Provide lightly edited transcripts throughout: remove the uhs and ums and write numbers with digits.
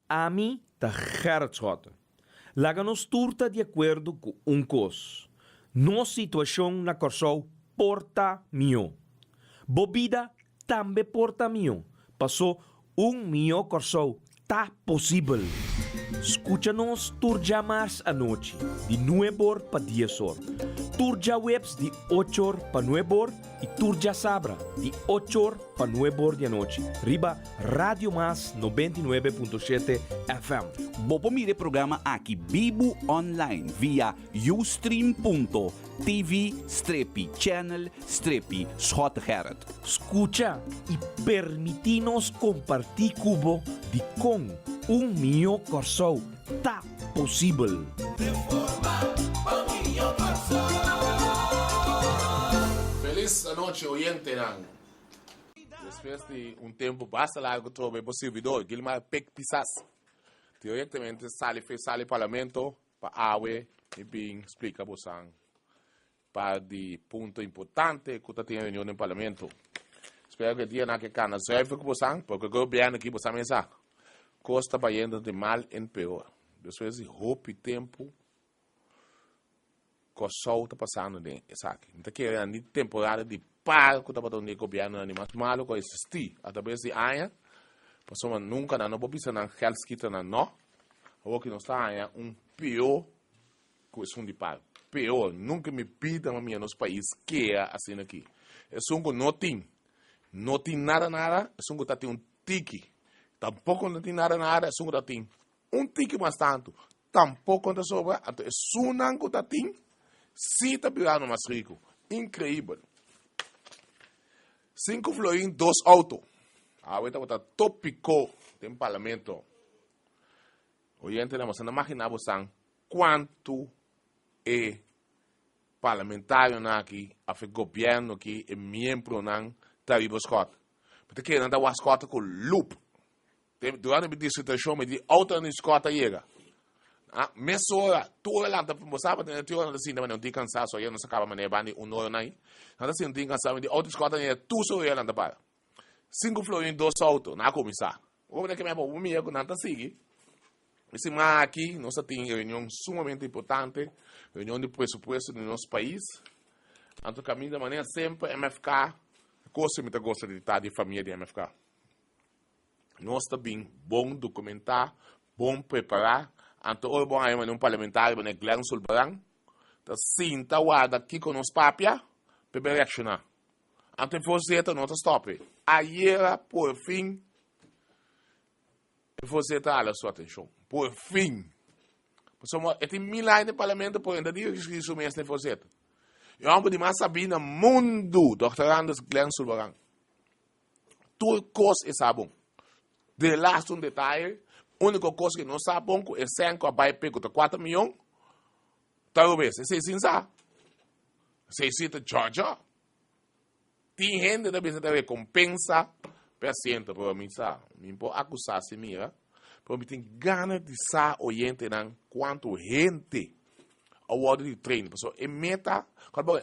Ami ta Gerrit Schotte. Laga nos tur ta di akuerdo ku un kos, nos situashon na Kòrsou por ta mihó. Bo bida tambe por ta mihó, pasó un mihó Kòrsou ta posibel. Skucha nos tur djamars anochi di nueb'or pa dies'or, tur djaweps di och'or pa nueb'or i tur djasabra di och'or pa nueb'or di anochi riba Radio Mas 99.7 FM. Bo por mira e programa aki bibu online via ustream.tv strepi channel strepi Schottegerrit. Skucha i permití nos kompartí ku bo dikon un mihó Kòrsou ta posibel. Felis anochi oyentenan. Despues di un tempu basta largu trobe bo sirbidor Gilmar Pek Pisas directamente sali fe sali parlamento pa awe mi bin splika bosan par di punto importante ku ta tin reunion den parlamento. Spero ku e dianan ke kana zuiver ku bosan porque gobierno aki bosan mes sa kos ta bayendo di mal en peor. Despues di hopi tempu Kòrsou ta pasando den esaki. Mi ta kere nan di temporada di par ku tabata un di e gobièrnunan di mas malu ku a eksistí atraves di aña, pasobra nunka nan no por bisa nan gèldskiternan nò. Awor ki nos ta haña un pió ku esun di par. Peor, nunka mi bida mi a mira nos pais kea asina aki. Esun ku no tin, no tin nada nada, esun ku ta tin un tiki, tampoko no tin nada nada, esun ku ta tin Un tiki mas tantu tampoko no ta sobra, anto esunnan ku ta tin sí ta birando mas riku. Inkreibel! Sinku florin dos outo. Awe tabata topiko den parlamento. Oyentenan, boso no magina bosan kuantu e parlamentarionan aki of e gobièrnu aki, e miembronan ta riba skòt. Mi ta kere nan ta wak skòt ku lup. Durante mi disertashon mi di outo ni skòt a yega. Ah, mesora, tur a lanta, bo sa pasobra tur ora nan ta sinta manera un tin kansaso, ayer nos a kaba manera banda di un ora nai, nan ta sinta un tin kansaso, mi di outo skòt a yega, tur su a lanta para. Sinku florin dos outo, nan a kuminsá. Bo mira keme bo mira ku nan ta sigui. E siman aki nos a tin reunion sumamente importante, reunion di presupuesto di nos pais. Anto kaminda manera semper MFK, kos mi ta gosta di ta di famia di MFK. Nos ta bin bon dokumentá, bon prepará. Anto ora bo haña manera un parlamentario manera Glenn Sulbaran ta sinta warda kiko nos papia pa e bin reakshoná. Anto e voorzitter no ta stòp e. Ayera por fin e voorzitter a hala su atenshon. Por fin! Pasobra e tin mil aña den parlamento por e no ta dirigí su mes na e voorzitter. E hòmber di mas sabí na mundu, Dòkter Anders Glenn Sulbaran. Tur kos e sa bon. De laatste un detaye, úniko kos ke no sa bon ku e sèn ku a bai p'e ku ta kuater mion, ta robes. Esei sin sa. Esei si ta djòdjò. Tin hende ta bisa ta rekompensa p'e asiento, pero mi sa, mi por akusá si mira, pero mi tin gana di sa oyentenan kuantu hende a wòrdu di train. Pasobra e meta,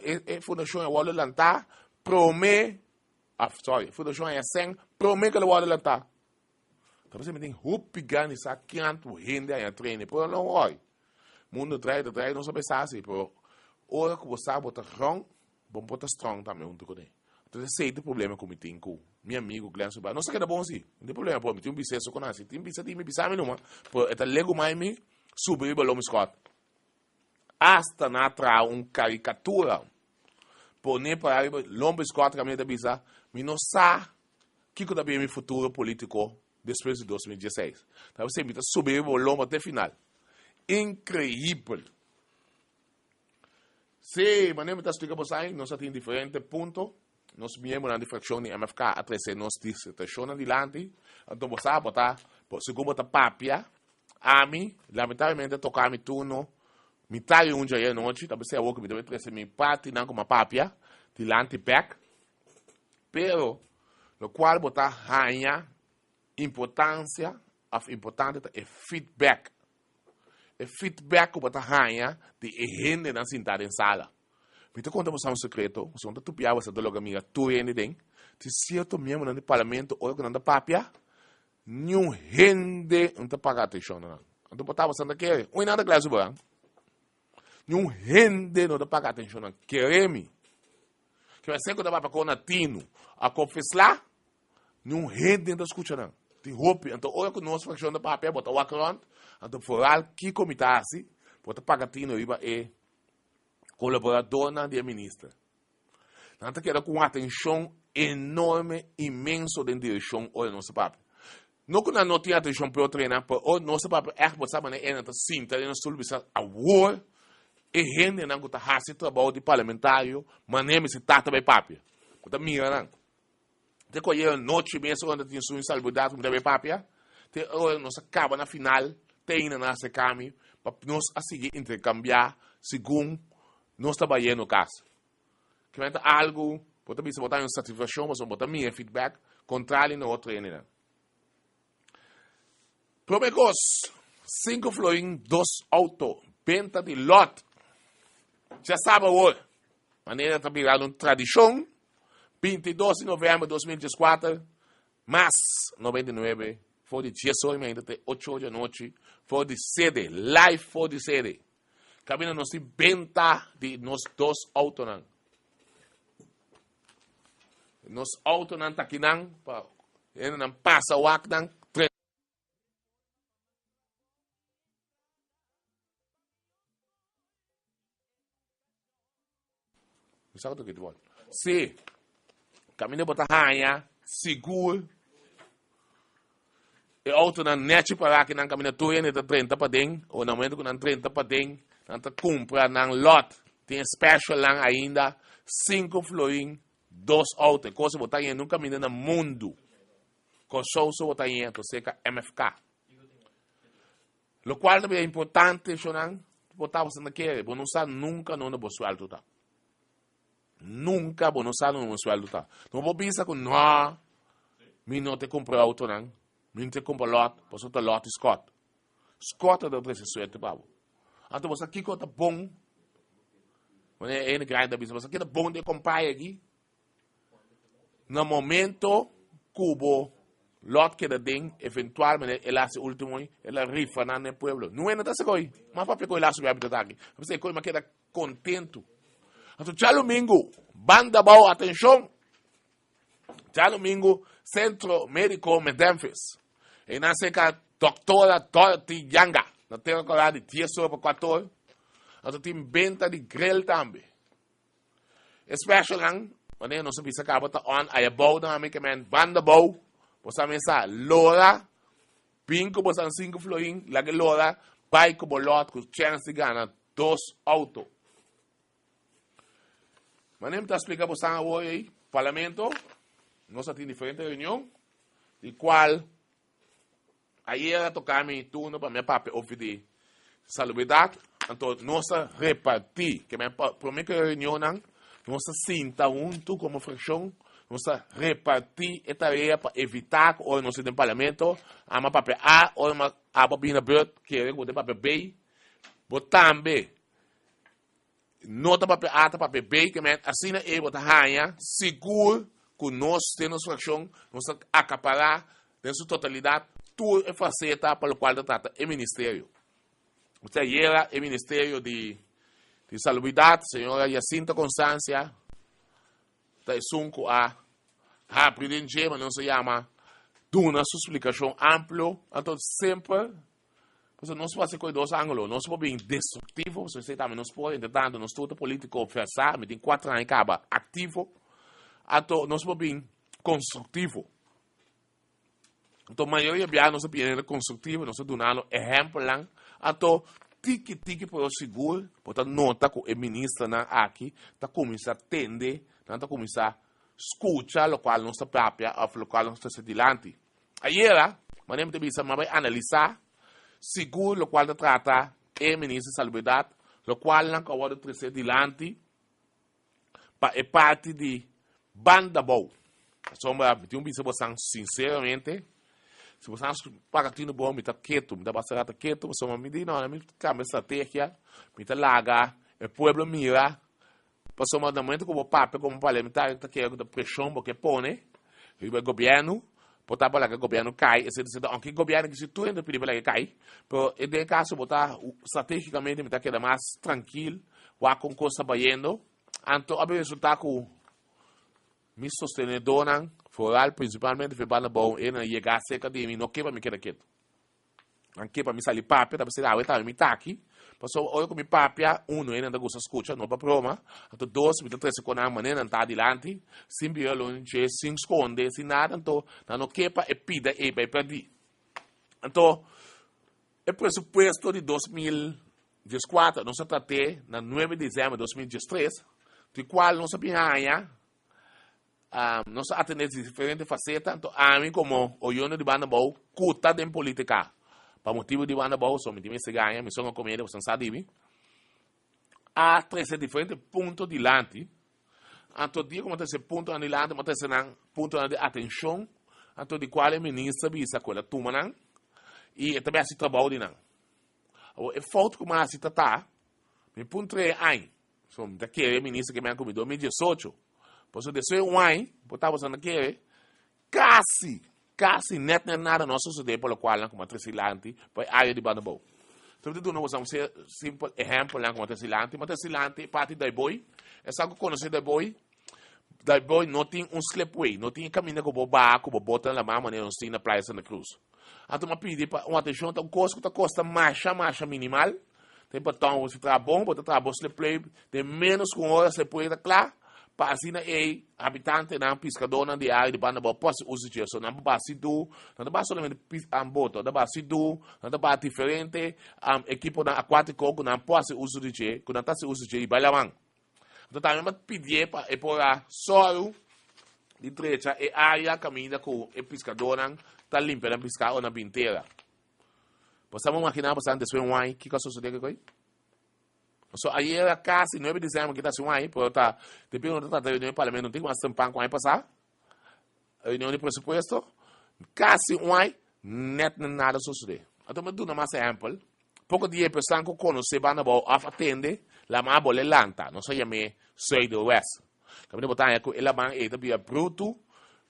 e fundashon a wòrdu lantá promé Ah, sorry, Fundashon Aña Sen promé ku el a wòrdu lantá. Ta parse mi tin hopi gana di sa kiantu hende aña trene, pero no hoy. Mundo draai ta draai, nos a bisa asi, pero ora ku bo sa bo ta wrong, bo por ta strong tambe huntu kuné. Entonces esei ta e problema ku mi tin ku mi amigu Glenn Subar. Nos a keda bon si, no tin problema, pero mi tin un biseso ku nan. Si tin bisa di mi, bisa mi numa, pero e ta legumai mi subi riba lomi skòt. Asta nan a traha un karikatura pone para riba lomba Scott kaminda ta bisa, Mi no sa kiko ta bin mi futuro politiko despues di 2016. Ta bisa mi ta subi riba bo lomba te final. Inkreibel! Sí, manera mi ta splika boso ai, nos a tin diferente punto. Nos miembronan di frakshon di MFK a trese nos disertashonnan dilanti. Anto bo sa bo ta, segun bo ta papia, Ami, lamentablemente a toca mi turno mitad di un djaye anochi, ta pesey awor cu mi debe trece mi partinan cu mi a papia dilanti bek, pero locual bo ta haya importancia of importante ta e feedback, e feedback cu bo ta haya di e hendenan sinta den sala. Mi ta conta boso un secreto, boso no ta tupia boso ta logra mira tur hende den, tin cierto miembronan di parlamento ora cu nan ta papia. Niun hende no ta paga atenshon na nan. Anto bo tabata ta kere, oi nan ta kla su bo. Niun hende no ta paga atenshon na nan. Kere mi. Ke mester ku ta papia kon na tinu a konfesá, niun hende no ta skucha nan. Tin hopi. Anto ora ku nos frakshon ta papia, bo ta wak rònt, anto foral kiko mi ta hasi, bo ta paga tinu riba e kolaboradornan di e minister. Nan ta keda ku un atenshon enorme, inmenso den direkshon ora nos ta papia. No ku nan no tin atenshon pa e otro hendenan, pero ora nos ta papia ègt bo sa manera e hendenan ta sinta den nan stul bisa awor e hendenan ku ta hasi trabou di parlamentario manera mester tata bai papia. Bo ta mira nan. Te ku ayer anochi mes ora nan ta tin su insalubridad ku mi ta bai papia, te ora nos a kaba na final te ainda nan a aserká mi pa nos a sigui interkambiá segun nos ta bayendo kas. Kimen ta algu, bo ta bisa bo ta haña un satisfakshon pasobra bo ta mira e feedback, kontrali na otro hendenan. Prome kos, sinku florin dos outo, benta di lòt. Djasabra awor, manera ta birando un tradishon, 22 di novèmber 2014, mas 99, for di dies ora mainta te ocho ora di anochi, for di sede, live for di sede. Kabina nos tin benta di nos dos autonan. Nos autonan ta kinan pa hendenan pasa wak nan. Mi sa ku ta Sí. Kaminda bo ta haña sigur e autonan nechi pará ki nan kaminda tur hende ta drenta paden o na momento ku nan drenta paden nan ta kumpra nan lot. Tin e specialnan ainda sinku florin dos auto. E kos bo ta haña nun kaminda na mundu. Kòrsou so bo ta haña to serka MFK. Lokual ta bira importante shownan bo tabata na kere bo no sa nunka nonde bo suèldo ta. Nunka bo no sa nonde bo suèldo ta. No bo bisa ku no mi no te kumpra outonan, mi no te kumpra lòt pasobra ta lòt i skòt. Skòt ta trese suerte pa bo. Anto bo sa kiko ta bon? Wanneer e hende grandi ta bisa bo sa kiko ta bon di e kompaya aki? Na momento ku bo lot keda den, eventualmente el a hasi ultimo i el a rifa nan den pueblo. Niun hende ta hasi koi. Mas papia ku el a subi habitat aki. P'esei koi m'a keda kontentu. Anto djalumingu, banda abou, atenshon! Djalumingu, Sentro Mediko Medemphis. Einan serka Doktora Dorothy Yanga, na Tera Kòrá di dies ora pa kuater ora. Anto tin benta di grill tambe. E specialnan, wanneer nos a bisa caba ta on, aya bou dan ami ke men banda bou, bo sa mesa lora, bin ku bo san sinku florin, laga e lora, bai ku bo lot ku chance di gana dos auto. Wanneer mi ta splika bo san awor ei, parlamento, nos a tin diferente reunion, di cual Ayera a toca mi turno pa mi a papia over di salubridad, anto nos a reparti, ke men prome ku e reunionnan nos a sinta huntu komo frakshon, nos a reparti e tarea pa evita ku ora nos ta den parlamento amo a papia A, ora abo a bini na beurt kere ku bo ta papia B, bo tambe No ta papia A ta papia B, ke men asina ei bo ta haña sigur ku nos den nos frakshon nos ta akapará den su totalidat tur e faseta pa lokual ta trata e ministerio. Usted ayera e ministerio di di salubridat, señora Jacinta Constancia ta esun ku a habri den dje, ma nos a yama duna su splikashon amplio, anto semper Pasobra nos por hasi koe dos ángulo. Nos por bin destruktivo, pasobra esei tambe nos por. Entre tanto, nos tur ta polítiko versá, mi tin kuater aña kaba aktivo. Anto nos por bin konstruktivo. Anto mayoria bia nos a bini konstruktivo, nos a duna nan ehèmpelnan. Anto tiki tiki pero sigur bo ta nota ku e ministernan aki ta kuminsá tende, nan ta kuminsá skucha lokual nos ta papia òf lokual nos ta trese dilanti. Ayera, manera mi ta bisa, mi a bai analisá sigur lokual ta trata e Minister di Salubridat, lokualnan ku a wòrdu tresé dilanti pa e parti di banda bou. Pasobra mi tin ku bisa bosan sinseramente, si bosan paga tinu bon, mi ta ketu, mi ta basta rata ketu, pasobra mi di no, mi kambia strategia, mi ta laga e pueblo mira Pasobra na momento ku bo papia komo parlamentario ta kere ku ta preshon bo ke pone riba e gobièrnu. Por ta pa laga gobièrnu kai, etcetera, etcetera. Aunke gobièrnu kisi tur hende pidi pa laga e kai, pero e den e kaso bo ta stratégicamente mi ta keda mas trankil, wak kon kos ta bayendo. Anto a bin resultá ku mi sostenedónan, foral prinsipalmente fe banda bou, e nan yega serka di mi, no ke pa mi keda ketu. Nan ke pa mi sali papia, ta bisa awe tambe mi ta aki. Pasobra ora ku mi papia, uno, e nan ta gusta skucha, no pa broma. Anto dos, mi ta trese ku nan manera nan ta adilanti, sin bira lonche, sin skonde, sin nada. Anto nan no ke pa e pida ei bai pèrdí. Anto e presupuesto di 2014 nos a trat'é na nuebe di desèmber 2013, di kual nos a bin haña Nos a atendé diferente faseta, anto ami komo oyono di banda bou ku ta den politika pa motibu di banda bou, so mi tin mester gaña, mi son a komedia boso sa di mi, a trese diferente punto dilanti, anto dia ku mi a trese puntonan dilanti, mi a trese nan puntonan di atenshon, anto di kual e minister bisa ku el a tuma nan i e ta bai hasi trabou di nan. Awor e fout ku mi a hasi ta ta, mi puntra e añ. So mi ta kere minister ke mi a kumi 2018. Paso despues un aña, bo tabata na kere, kasi, kasi net net nada no a sucede por lo cual nan kuma a trece dilanti pa e area di banda bou. So mi ta duna boso un simpel ehempel nan kuma a trece dilanti. Mi a trece dilanti e parti Daaibooi. Esnan ku conoce Daaibooi, Daaibooi no tin un slipway, no tin e caminda ku bo baha ku bo bota na laman manera nos tin na Playa Santa Cruz. Anto mi a pidi pa un atencion ta un cos ku ta costa masha masha minimal. Den paton bo si traha bon, bo ta traha bo sleplei den ménos ku un ora sleplei ta kla, pa asina ei habitantenan, piskadónan di e área di banda bou por hasi uso dje. So nan por baha sidu, nan ta baha solamente boto, nan ta baha sidu, nan ta baha diferente ekiponan akuátiko ku nan por hasi uso di dje, ku nan ta hasi uso di dje i bai laman. Anto tambe mi a pidié pa e por a sòru di drecha e área kaminda ku e piskadónan ta limpia nan piská ora nan bin tera. Bo sa imaginá bo sa despues un aña kiko a sosodé kiko ei? So ayera kasi 9 di diciembre kita hasi un aña, pero ta depende no ta trata reunion di parlamento, no tin mas tempan ku aña pasá. Reunion di presupuesto, kasi un aña net nada sosodé. Anto mi duna mas ehèmpel. Poko dia e personan ku konosé banda bou òf a tende laman a bole lanta, nos a yam'é Zuiderwest. Kaminda bo ta haña ku e laman ei ta bira brutu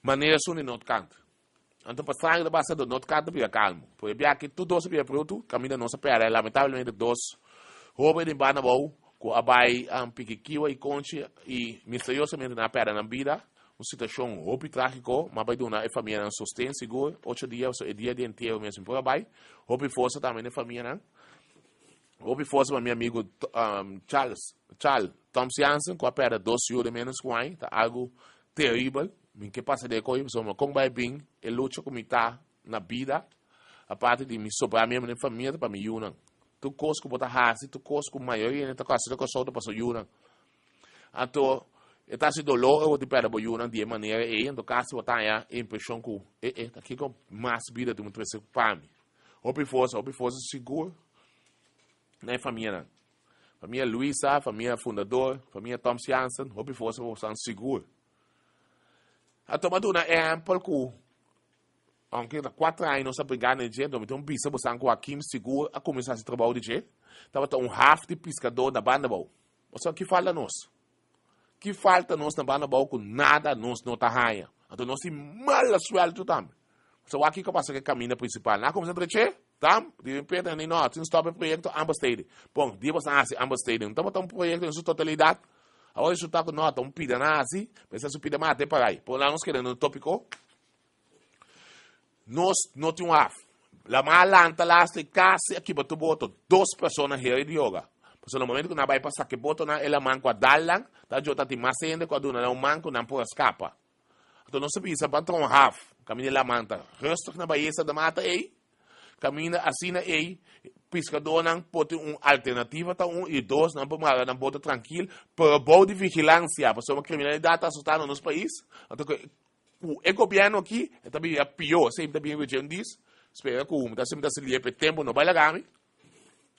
manera esun di noordkant. Anto pa sangre ta basa do not kanta bira kalmo. Por e biaha tur dos a bira brutu, kaminda nos a pèrdè lamentablemente dos hoben di banda abou ku a bai piki kiwa i konchi i misteriosamente nan a pèrdè nan bida. Un situashon hopi trágiko, m'a bai duna e famianan sosten sigur ocho dia, pasobra e dia di entiero mes mi por a bai. Hopi forsa tambe na e famianan. Hopi forsa pa mi amigu Charles, Charles Thoms Jansen ku a pèrdè dos yu den ménos ku un aña. Ta algu teribel. Mi ke pasa den e koyo pasobra kon bai bin e lucha ku mi ta na bida, aparte di mi sobrá miembro den famia ta pa mi yunan. Tur kos ku bo ta hasi, tur kos ku mayoria hende ta hasi na Kòrsou ta pasobra yunan. Anto e ta hasi doló ora bo tin pèrdè bo yunan di e manera ei, anto kasi bo ta haña e impreshon ku e e ta kiko mas bida tin bo trese pa mi. Hopi forsa, hopi forsa sigur na e famianan. Famia Luisa, famia Fundador, famia Toms Jansen, hopi forsa pa bosan sigur. A toma duna ehempel ku aunke ta 4 aña nos a bringa na dje, mi tin un bisa bosan ku Hakim sigur a kuminsá hasi trabou di dje, tabata un haf di piskadó na banda bou. Pasobra ki falta nos? Ki falta nos na banda bou ku nada nos no ta haña? Anto nos tin mala suèltu tambe. Pasobra wak kiko a pasa ku e kaminda prinsipal. Nan a kuminsá drech'é, tam, di repente nan di no, tin stòp e proyekto aanbesteding. Bon, dia boso a hasi aanbesteding, no tabata un proyekto den su totalidat. Awor resulta ku no, ta un pida nan a hasi, mester su pida mata e parai. Por nan nos keda na un tópiko. Nos no tin un haf. La ma lanta lasta i kasi a kiba tur boto. Dos persona heri di yoga. Pasobra na momento ku nan bai pa saka e botonan, e laman ku a dal nan, ta djota tin mas hende ku a duna nan un man ku nan por a skapa. Anto nos a bisa ban traha un haf. Kaminda e laman ta rustig na Bahia Santa Marta ei. Kaminda asina ei, piskadónan por tin un alternativa ta un i dos nan por mara nan boto trankil, pero bou di vigilansia, pasobra kriminalidat ta asustando nos pais. Anto Ku e gobièrnu aki e ta bira pió, esei mi ta bin riba dis, spera ku mi ta hasi mi ta hasi liep e tempu no bai laga mi,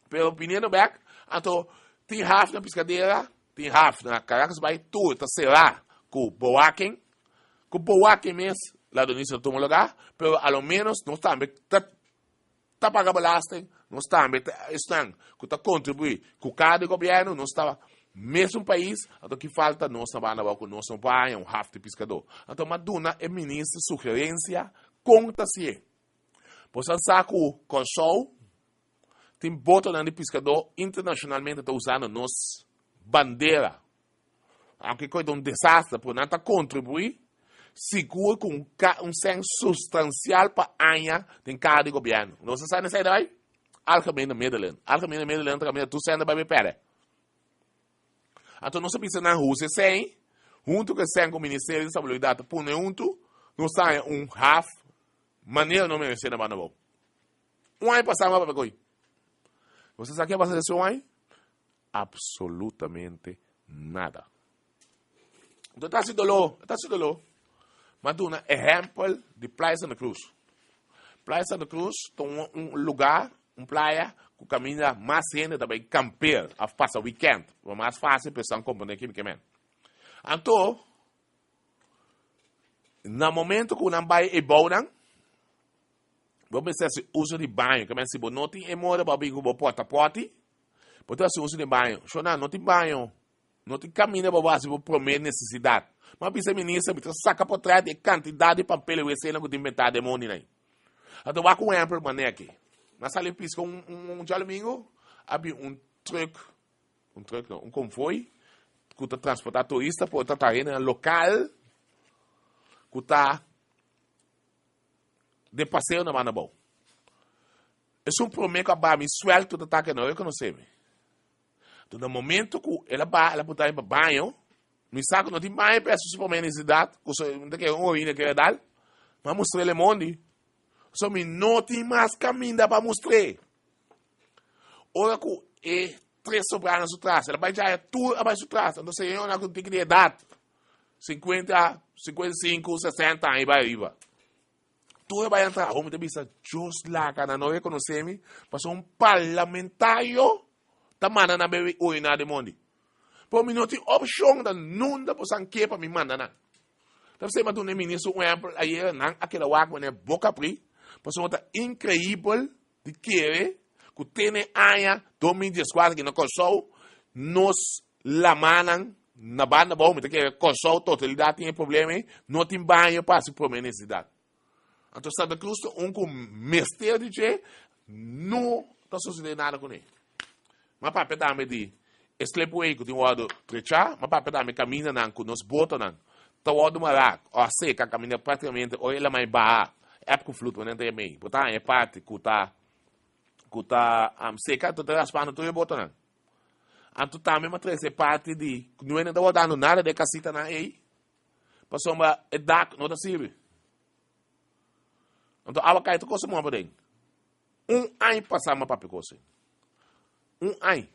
pero biniendo bèk, anto tin haf na Piscadera, tin haf na Caracas Bay, tur ta será ku boaken, ku boaken mes ladronisia ta tuma lugá, pero a lo menos nos tambe ta ta paga belasting, nos tambe ta esnan ku ta kontribuí ku kada gobièrnu, nos ta mesun pais, anto ki falta nos na banda abou ku nos no por haña un haf di piskadó. Anto m'a duna e minister sugerensia. Kon ta hasié? Boso a sa ku Kòrsou tin botonan di piskadó internashonalmente ta usando nos bandera. Aunke ku e ta un desaster, pero nan ta kontribuí sigur ku un un sèn sustansial pa aña den kaha di gobièrnu. Nos a sa esei ta bai? Algemene middelen. Algemene middelen ta kaminda tur sèn ta bai bai pèrdè. Anto nos a bisa nan usa esei huntu ku e sèn ku Ministerio di Salubridat ta pone huntu, nos ta haña un haf manera no meresé na banda abou. Un aña pasá mi a papia ku ei. Bo sa ke a pasa despues un aña? Absolutamente nada. Anto ta hasi doló, ta hasi doló. Mi a duna ehèmpel di Playa Santa Cruz. Playa Santa Cruz ta un un lugá, un playa ku kaminda mas hende ta bai kampeer òf pasa wikènt. Pa mas fásil pa esnan komprendé ke mi ke men. Anto, na momento ku nan bai e bounan, bo mester hasi uso di baño. Ke men si bo no tin e moda bo a bin ku bo pòta pòti, bo ta hasi uso di baño. Shona, no tin baño. No tin kaminda pa bo hasi bo promé nesesidat. Mi a bisa e minister, mi ta saka potrèt di e kantidat di pampel i wc-nan ku tin bentá den mondi nan. Anto wak un ehèmpel manera aki. Mi a sali piska un un djadumingu, a bin un trùk, un trùk no, un konvoi ku ta transportá turista por ta traha hendenan lokal ku ta den paseo na banda abou. Esun promé ku a baha mi suèltu ta ta ke no rekonosé mi. Enton na momento ku el a baha, el a puntra mi pa baño, mi sa ku no tin baño pa su promé nesesidat, ku so mi ta kere un orina kere dal, mi a mustr'é mondi. So mi no tin mas kaminda pa mustr'é. Ora ku e tres sobranan su tras, el a bai djaya tur a bai su tras. Enton señornan ku tin di edat, 50, 55, 60 aña i bai ariba. Tur a bai entra, mi ta bisa, Dios laga nan no rekonosé mi, pasobra un parlamentario ta manda nan bebe oriná den mondi. Pero mi no tin opshon, ta nunda bo san ke pa mi manda nan. Ta p'esei mi a duna e minister un ehèmpel ayera, nan a keda wak manera boka abrí, pasobra ta inkreibel di kere ku tene aña 2014 aki na Kòrsou, nos lamanan na banda abou, mi ta kere Kòrsou totalidat tin e problema ei, no tin baño pa hasi promé nesesidat. Anto Santa Cruz ta un ku mester di dje, no ta sosodé nada kuné. Mi a papia tambe di e slipway ku tin wòrdu trechá, mi a papia tambe kamindanan ku nos botonan ta wòrdu mará o a seka kaminda práktikamente ora e lamai baha, ep ku flut manera ta yam'ei, bo ta haña e parti ku ta ku ta seka, anto ta raspando tur e botonan. Anto tambe mi a trese e parti di no hende ta wòrdu dando nada den e kasitanan ei, pasobra e dak no ta sirbi. Anto awa kai tur kos a muha paden. Un aña pasá mi a papia kos ei. Un aña.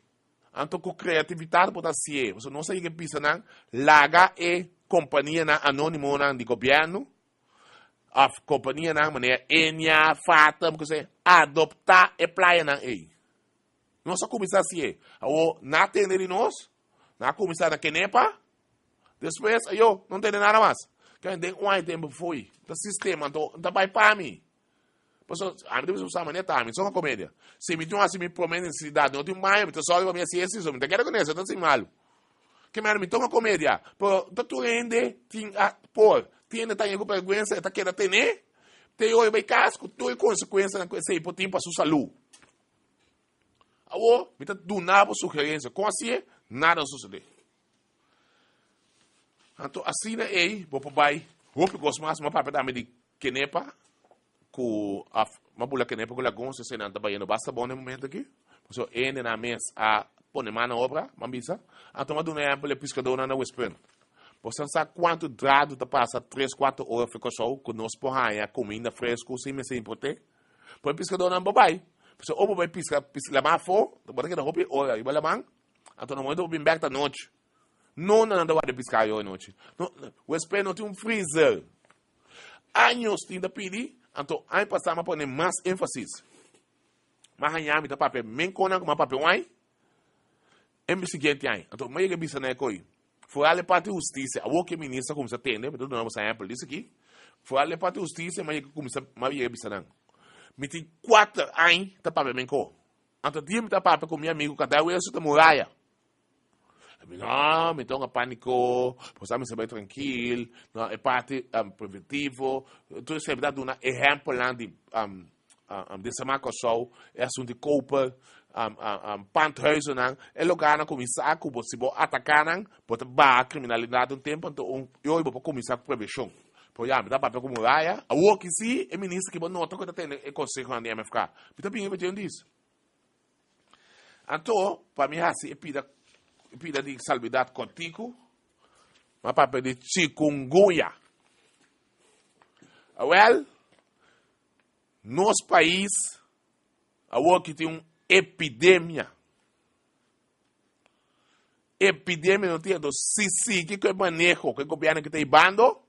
Anto ku kreativitat bo ta hasié. Pasobra nos a yega bisa nan, laga e kompanianan anónimonan di gobièrnu òf kompanianan manera Ennia, Fatum, kos ei, adoptá e playanan ei. Nos a kuminsá hasié. Awor, nan a tende di nos, nan a kuminsá na Kenepa, despues, ayo, no tende nada mas. Kende den un aña tempu foi. Ta sistema, anto, ta bai pa mi. Pasobra, ami ta bisa bo sa manera ta ami, son a komedia. Si mi tin un hasi mi promé nesesidat, no tin baño, mi ta sòri pa mi hasi esi, so mi ta keda ku nese, ta sin malu. Ke manera mi tuma komedia, pero ta tur hende tin a por, tin hende ta haña ku bèrgwensa, e ta keda tene, te ora e bai kas ku tur e konsekuensianan ku esei por tin pa su salú. Awor, mi ta duna bo sugerensia, kon hasié, nada no sosodé. Anto asina ei bo por bai hopi kos mas, mi a papia tambe di Kenepa ku af mi a bula Kenepa ku Lagun, esei nan ta bayendo basta bon na e momento aki, pasobra e hendenan mes a pone man na obra, mi a bisa. Anto mi a duna ehèmpel e piskadónan na Westpunt. Bo sa sa kuantu dradu ta pasa tres kuater ora for Kòrsou ku nos por haña kuminda fresku sin mester import'é? Por e piskadónan bo bai, pasobra ora bo bai piska laman afó, bo ta keda hopi ora riba laman, Anto na momento bo bin bek ta nochi. No na nan ta warda pisca ayo anochi. No, Westpay no tin un freezer. Años tin ta pidi, anto aña pasa mi a pone mas énfasis. Ma haña mi ta papia men konan ku mi a papia un aña, e siguiente aña. Anto mi a yega bisa na e koi, foral e parti hustisia, awor ku e minister a kuminsá tende, mi ta duna boso ehèmpel dice aki, foral e parti hustisia mi a yega kuminsá, mi a yega bisa nan, mi tin kuater aña ta papia men ko. Anto dia mi ta papia ku mi amigu kada wes su ta muraya. Mi no, mi ta hunga panico, bo sa mi sa bai trankil, no, e parti preventivo, tur esei mi ta duna ehempelnan di desarmá Kòrsou, e asuntu di koper, pandhuizennan, e lugarnan ku mi sa ku bo si bo ataká nan, bo ta baha kriminalidat un tempu, anto un yoy bo por kuminsá ku prevenshon. Pero ya, mi ta papia ku muraya, awor ki si e minister ki bo nota ku e ta tende e konsehonan di MFK, mi ta bini riba dje un dis. Anto, pa mi hasi e pida, e pida di salbidat kòrtiku, m'a papia di chikungunya. Awèl, nos pais awor ki tin un epidemia. Epidemia no tin, anto si sigui ku e maneho ku e gobièrnu ki ta hibando,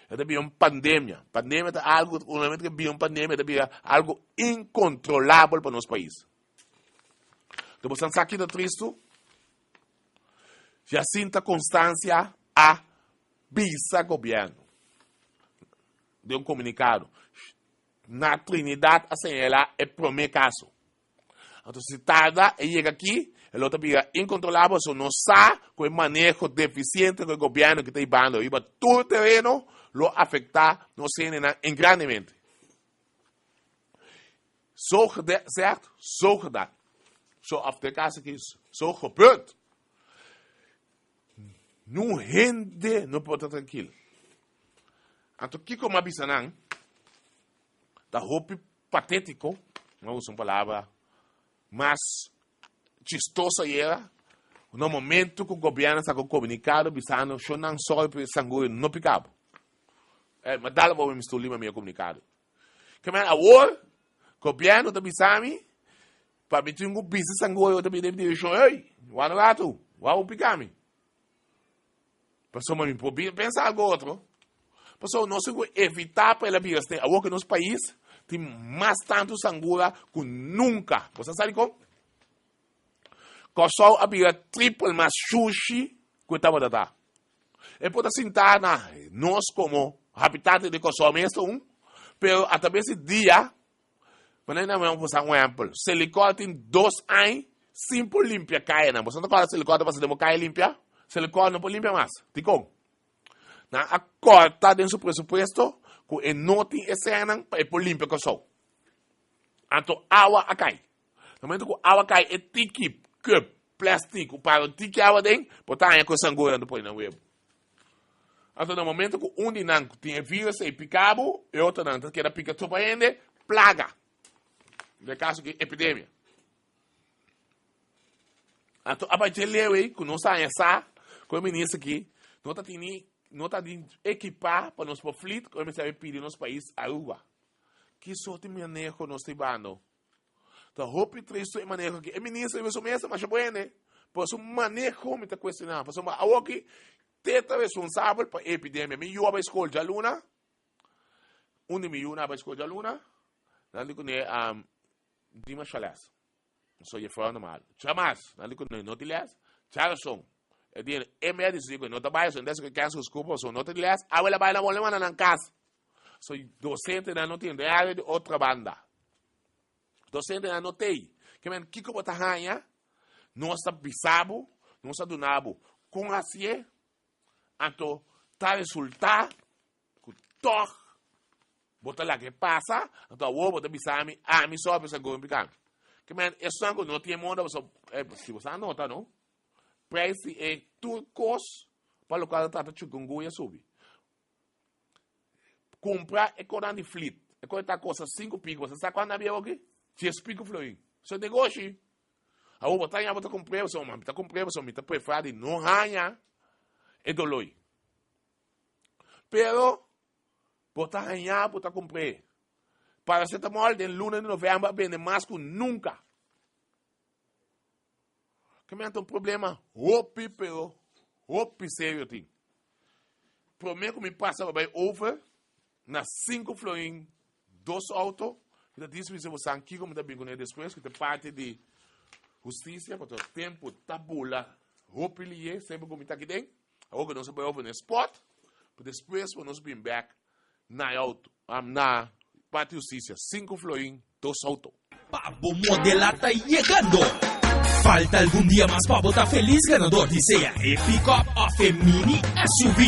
e ta bira un pandemia. Pandemia ta algu, un momento ku bira un pandemia ta bira algu inkontrolabel pa nos pais. Anto bo sa ki ta tristu? Jacinta Constancia a bisa gobièrnu den un komunikado, na Trinidad a señalá e promé kaso. Anto si tarda e yega aki, e lo ta bira incontrolabel, so nos sa cu e maneho deficiente cu e gobierno ki ta hibando riba tur tereno lo afecta nos hendenan en grandemente. Zo gezegd, zo gedaan. Zo of den caso aki, zo gebeurd. Niun hende no por ta trankil. Anto kiko m'a bisa nan? Ta hopi patético, no usa un palabra mas chistoso ayera, na momento cu gobierno saca un comunicado bisando sho nan sorry pa e sanguri no pica bo. Eh, ma dal bo mi stoel lima mi e comunicado. Ke men awor, gobierno ta bisa mi, pa mi tin cu bisa sanguri o ta bini den mi direccion, ey, wak un rato, wak bo pica mi. Pasobra mi por pensa algo otro. Pasobra nos tin ku evitá pa el a bira asina. Awor ku nos pais tin mas tantu sangura ku nunka. Bo sa sa dikon? Kòrsou a bira tripel mas shushi ku e tabata ta. E por ta sintá na nos komo habitante di Kòrsou mes ta un, pero atrabes di dia Manera nan wou usa un ehempel. Selikor tin dos añ sin por limpia kayanan. Boso no ta kòrda Selikor ta pasa den bo kaya limpia? Selikor no por limpia mas. Dikon? Nan a kòrta den su presupuesto ku e no tin e sènnan pa e por limpia Kòrsou. Anto awa a kai. Na momento ku awa kai e tiki kup plastic ku para un tiki awa den, bo ta haña ku e sangoenan ta pone nan webu. Anto na momento ku un di nan ku tin e virus ei pika bo, e otronan ta keda pika tur pa hende, plaga. Den e kaso aki, epidemia. Anto a bai dje leu ei ku nos a haña sa ku e minister aki no ta tini, no ta di ekipá pa nos por flit ku e mester a pidi nos pais Aruba. Ki sorti maneho nos ta hibando? Ta hopi tristu e maneho aki. E minister riba su mesa masha bueno, pero su maneho mi ta cuestiona. Pasobra awoki te ta responsabel pa e epidemia. Mi yu a bai skol djaluna, un di mi yunan a bai skol djaluna, nan di kuné di masha les. So juffrouw normal. Djamas, nan di kuné no tin les, djarason. E di e mea disidi ku no ta bai, so entonces ku cancel school pasobra no tin les, awe la bai na bole manda nan kas. So docentenan no tin, den área di Otrabanda. Docentenan no tei. Ke men kiko bo ta haña? Nos ta bisa bo, nos ta duna bo kon hasié, anto ta resultá ku tòg bo ta laga e pasa, anto awor bo ta bisa mi, ami so a bisa gomi piká mi. Ke men esnan ku no tin e moda, pasobra si bo sa nota no, preis di e tur kos pa lokual ta trata chikungunya subi. Kumpra e konan di flit. E kon ta kosta sinku piko. Bo sa kuantu nan bia oki? Dies piko florin. So negoshi. Awor bo ta haña bo ta kumpr'é, bo sa, mi ta kumpr'é pasobra mi ta preferá di no haña e doloi. Pero bo ta haña bo ta kumpr'é. Paracetamol den luna di novèmber a bende mas ku nunka. Kemey ta un problema hopi pero hopi serio tin. Prome ku mi pasa pa bai over na sinku florin dos auto, mi ta dismisi bo san kiko mi ta bin kuné despues ku ta parti di hustisia pasobra tempu ta bula hopi liye semper ku mi ta aki den. Awor ku nos a bai over na e spot, despues ku nos bin bek Na e auto, na parti hustisia, sinku florin, dos auto. Pa bo modela ta yegando! Falta algun dia mas pa bo ta felis ganador di sea e pick-up of e mini SUV.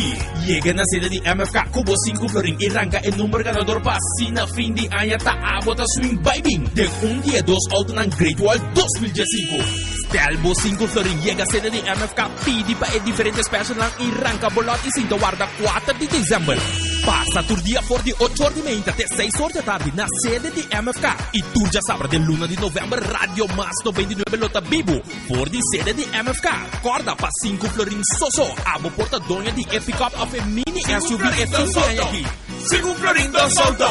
Yega na sede di MFK ku bo sinku florin i ranka e number ganador pa asina fin di aña ta abo ta swing bai bin den un di e dos autonan Great Wall 2015. Stel bo sinku florin, yega sede di MFK, pidi pa e diferente specialnan i ranka bo lot i sinta warda kuater di december. Pasa tur dia for di ocho or di meinta te seis or di atardi na sede di MFK i tur djasabra den luna di november Radio Mas 99 lo ta bibu for di sede di MFK. Corda pa sinku florin soso abo por ta doño di e pickup of e mini SUV e fin di aña aki. Sinku florin dos auto!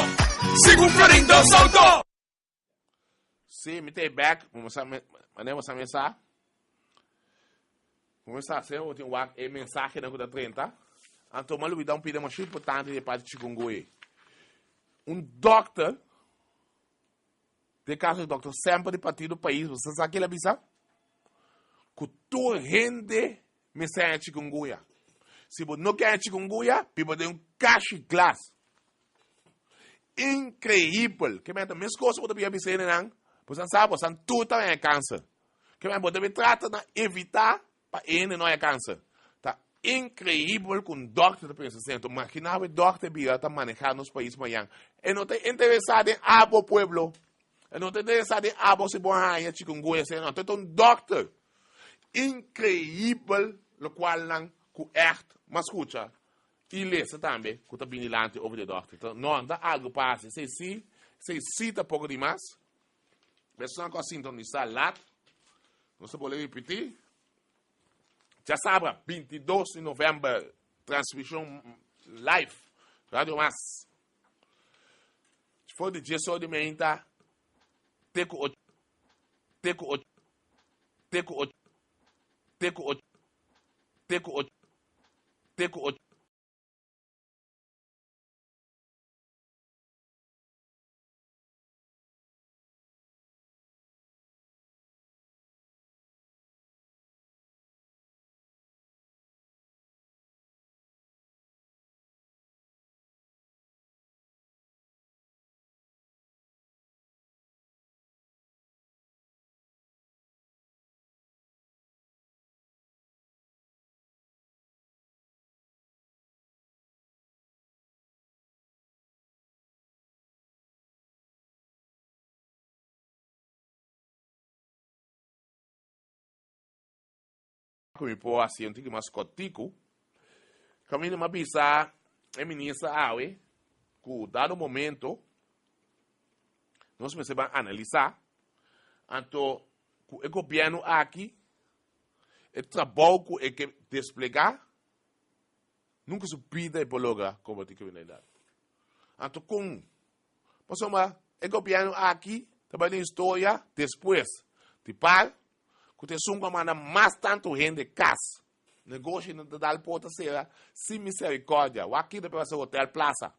Sinku florin dos auto! Sí, mi ta e bek, manera bo sa mi sa. Bo sa se bo tin wak e mensahenan ku ta drenta. Anto mi a lubida un pida masha importante di e parti chikungunya. Un dòkter, den kaso di dòkter Semper di Partido Pais, bo sa sa kila bisa? Ku tur hende mester haña chikungunya. Si bo no ke haña chikungunya, biba den un kashi glas. Increíbel. Ke meta mes cosa bo ta bia bisa hendenan, bo san sa bo san tur ta haña cancer. Ke meta bo debe trata na evita pa hende no haña cancer. Ta increíbel ku un dokter ta pensa asina. Enton imagina bo e dokter bira ta maneha nos pais mañan. E no ta interesa den abo pueblo. E no ta interesa den abo si bo haña chikungunya asina. No, ta un dokter. Increíbel lokual nan ku echt mas skucha. I lesa tambe ku ta bini dilanti over di e dòkter. Ta no ta algu pa hasi. Esei si, esei si ta poko dimas. Personanan ku a sintonisá lat, nos ta bolbe ripití. Djasabra, 22 di novèmber, transmishon live, Radio Mas. For di dies or di meinta te ku ocho, te ku ocho, te ku ocho, te ku ocho, te ku ocho. Te ku ocho. Ku mi por hasi un tiki mas kòrtiku. Kaminda mi a bisa e minister awe ku dado momento nos mester ban analisá anto ku e gobièrnu aki E trabou ku e ke desplegá, nunka su bida e por logra kombatí kriminalidat. Anto kon? Pasobra e gobièrnu aki ta bai den historia despues di par ku ta esun ku a manda mas tantu hende kas. Negoshi nan ta dal porta sera sin miserikòrdia. Wak kita pa pasa Hotel Plaza.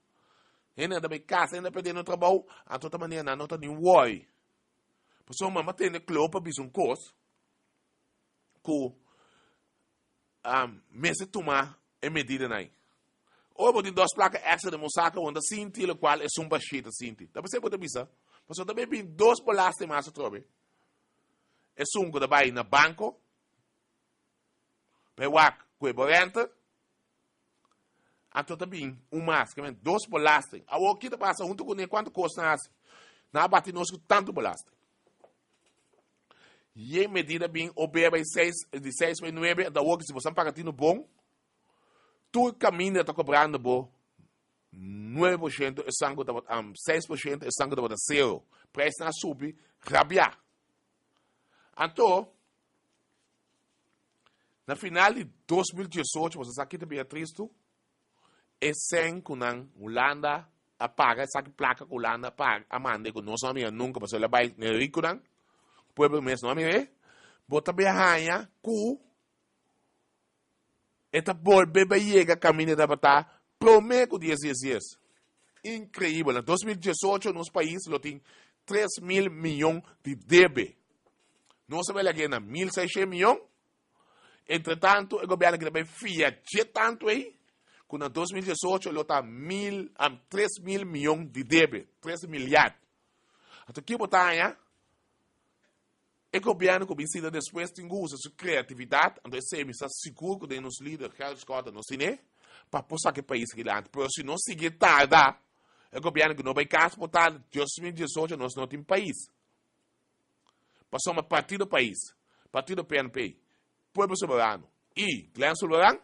Hende nan ta bai kas, hende ta pèrdè nan trabou, anto ta manera nan no ta ni wòri. Pasobra mama tende klo pa bisa un kos ku mester tuma e medidanan ei. Ora bo tin dos plaka èkstra den bo saka, bo no ta sinti lokual esun bashí ta sinti. Ta p'esei bo ta bisa, pasobra ta bai bin dos belasting mas atrobe. Esun ku ta bai na banko pa e wak ku e bo renta, anto ta bin un mas, ke men dos belasting. Awor ki ta pasa huntu kuné kuantu kos nan hasi? Nan a bati nos ku tantu belasting. Ye medida bin obea bai seis, di seis bai nuebe, anto awor si bo san paga tinu bon, tur kaminda ta kobrando bo 9%, esan ku tabata, 6%, esan ku tabata sero. Prijsnan a subi rabia. Anto, na final di 2018, boso sa ki ta bira tristu? E sen ku nan Hulanda a paga, esaki plaka ku Hulanda a paga, a manda ku nos no a mira nunka, pasobra el a bai na e rikunan, pueblo mes no a mir'é, bo ta bai haña ku e ta bolbe bai yega kaminda e tabata promé ku dies dies dies. Inkreibel! Na 2018 nos pais lo tin 3000 miyon di debe. Nos a bai lag'é na 1600 miyon. Entretanto, e gobierno aki ta bai fia dje tantu ei, ku na 2018 lo ta mil, um, 3000 miyon di debe, 3 milyard. Anto ki bo ta haña? E gobièrnu ku bin sinta despues tin ku usa su kreatividat, anto esei mi sa sigur ku den nos lider Gerrit Schotte nos tine pa por saka e pais aki dilanti. Pero si nos sigui tarda, e gobièrnu ku no bai kas por tarda 2018 nos no tin pais. Pasobra Partido Pais, Partido PNP, Pueblo Soberano i Glenn Sulvaran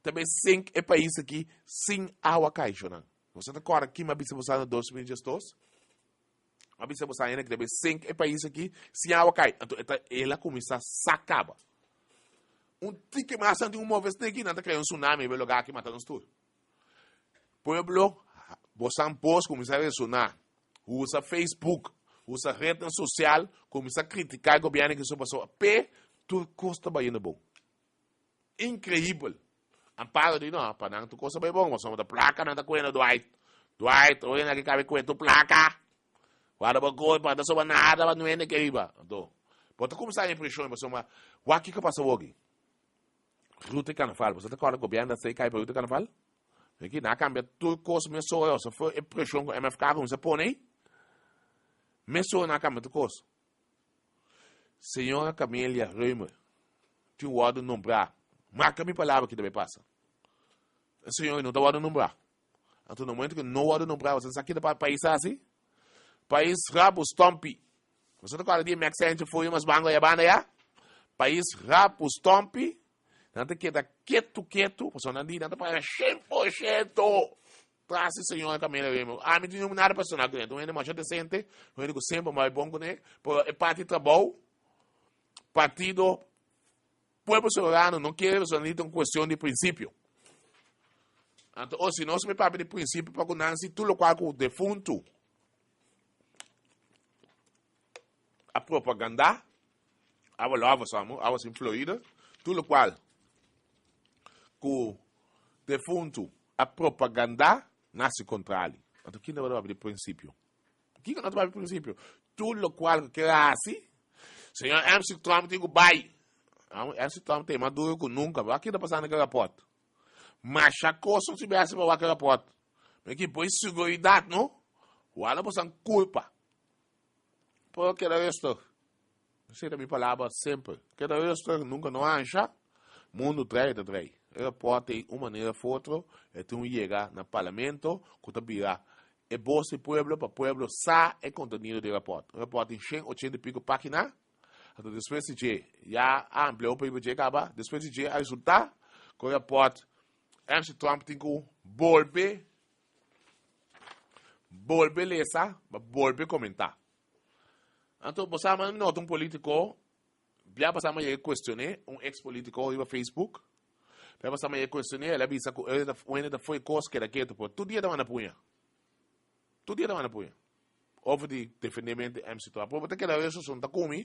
ta bai sink e pais aki sin awa kai, shownan. Boso ta kòrda ki mi a bisa boso na 2012? A bisa boso ainda que debe sink e país aqui, sin agua cai. Anto eta ela começa sacaba. Un tiki mas anti un move snake, nanta crea un tsunami, be lugar aqui mata nos tur. Pueblo, bosan post começa a resonar. Usa Facebook, usa red social, começa a criticar o governo que isso passou. P, tur costa bayendo bom. Increíbel. Amparo di no, pa nan tu cosa bai bon, pasobra ta placa nan ta cuena Dwight. Dwight, oye nan ke cabe cue tu placa. Guarda bo coe pa ta soba nada pa nuende ke riba. Anto, bo ta cuminsa impresion pasobra wak kiko pasa woki. Ruta Carnaval, bo sa ta corda gobierno ta sei kai pa Ruta Carnaval? Aki nan a cambia tur cos mesora, ose fue e presion cu MFK cuminsa pone ei. Mesora nan a cambia tur cos. Señora Camelia Römer tin wòrdu nombrá. Marka mi palabra ki ta bai pasa. E señora no ta wòrdu nombrá. Anto na momento ku no wòrdu nombrá, boso sa kita pa pais hasi? Pais rabu stompi. Boso ta kòrda di Max Sanchez foi mas bango ya banda ya? Pais rabu stompi. Nan ta keda ketu ketu, pasobra nan di nan ta paga 100%. Tras di señora Camila Remo. Ami tin un nada personal kuné. Un hende masha decente, un hende ku semper bai bon kuné, pero e parti trabou, partido Pueblo Soberano no kere pasobra nan di ta un cuestion di principio. Anto, oh, si nos me papia di principio pa ku Nancy, tur lokual ku defuntu a propaganda, awa love us, amo, awa sin Florida, tur lokual ku defuntu a propagandá nasi kontrali. Anto kin tabata papia di prinsipio? Kiko no ta papia di prinsipio? Tur lokual ku kere hasi, señor MC Trump tin ku bai. MC Trump ta e mas duro ku nunka. Wak ki ta pasando ku e rapòrt? Masha kos no sibi hasi pa wak e rapòrt. Mi ki poi seguridat no. Wala bosan kulpa. Pero keda rustig. Esei ta mi palabra semper. Keda rustig, nunka no ansha. Mundu drei ta drei. E rapport ei un manera of otro e tin un yega na parlamento ku ta bira e bos di pueblo pa pueblo sa e kontenido di e rapport. E rapport tin shen ochenta i piko pagina. Anto despues di dje ya a amplia hopi riba dje kaba. Despues di dje a resulta ku e rapport MC Trump tin ku bolbe bolbe lesa pa bolbe komentá. Anto bo sa mi nota un politico bia pasá mi a yega cuestion'é un ex politico riba Facebook bia pasá mi a yega cuestion'é el a bisa cu el ta un hende ta fo'i cos keda ketu pero tur dia ta manda puña tur dia ta manda puña over di defendé mente MC Trump pero bo ta keda reso son ta cumi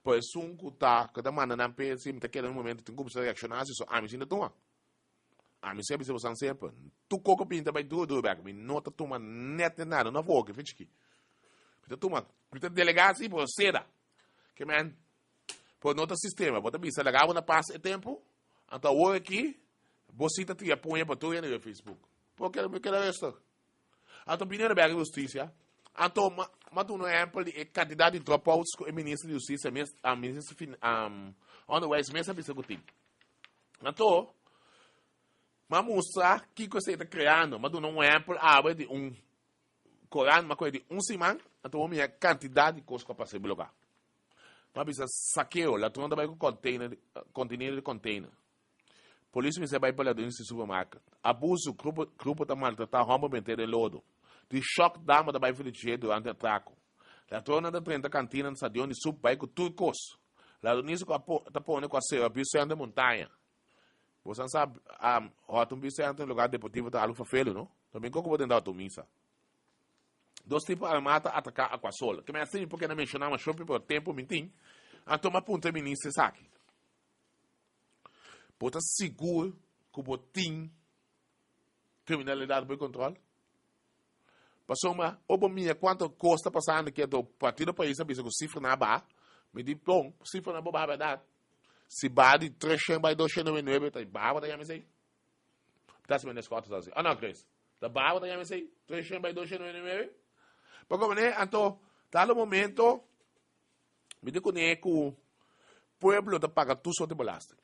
pero esun cu ta cu ta manda nan p'e si mi ta keda un momento tin cuminsa reacciona si so ami si ta tuma. Ami si a bisa bosan semper, tur koko pinta bai duru duru bek, mi no ta tuma net net nada, no for oke, fin chiki. Mi ta tuma, mi ta delega si, pero seda. Ke men, pero no ta sistema, bo ta bisa laga bo na pas e tempu, anto awor aki, bo si ta tira puña pa tur hende riba Facebook. Por keda, mi keda rustig. Anto bini na bek di hustisia, anto ma, ma duna un ehempel di e kantidat di dropouts ku e minister di hustisia mes, minister fin, onderwijs mes a bisa ku tin. Anto, m'a mustra kiko esei ta kreando. M'a duna un ehèmpel awe di un koran, m'a kohe di un siman, anto bo mira kantidat di kos ku a pasa riba lugá. M'a bisa sakeo, ladron ta bai ku kònteiner, kontenido di kònteiner. Polis mester bai pa ladron di supermarket. Abuso, grupo, grupo ta maltratá hòmber bent'é den lodo. Di shòk, dama ta bai for di dje durante atrako. Ladronnan ta drenta kantina na stadion di sup bai ku tur kos. Ladronisa ku a ta pone ku a sera bus center Montaña. Bosan sa um, hòt un bus center lugar deportivo ta algu ferfelu, no? Ta bin koko bo den ta hòt un misa. Dos tipo armá ta ataká Aquasol. Ke mi a simi porque na menshoná masho pero tempo mi tin. Anto mi a puntra e minister esaki. Bo ta sigur ku bo tin kriminalidat bo kontrol? Pasobra ora bo mira kuantu kos ta pasando aki anto Partido Pais a bisa ku sifranan a baha, mi di bon, sifranan por baha bèrdat. Si baha di treshen bai doshen noventa i nuebe ta baha bo ta yama esei? Ta hasi mende Scott ta hasi. Oh no Chris, ta baha bo ta yama esei? Treshen bai doshen noventa i nuebe? Pasobra anto dado momento. Mi tin kuné ku pueblo ta paga tur sorti belasting.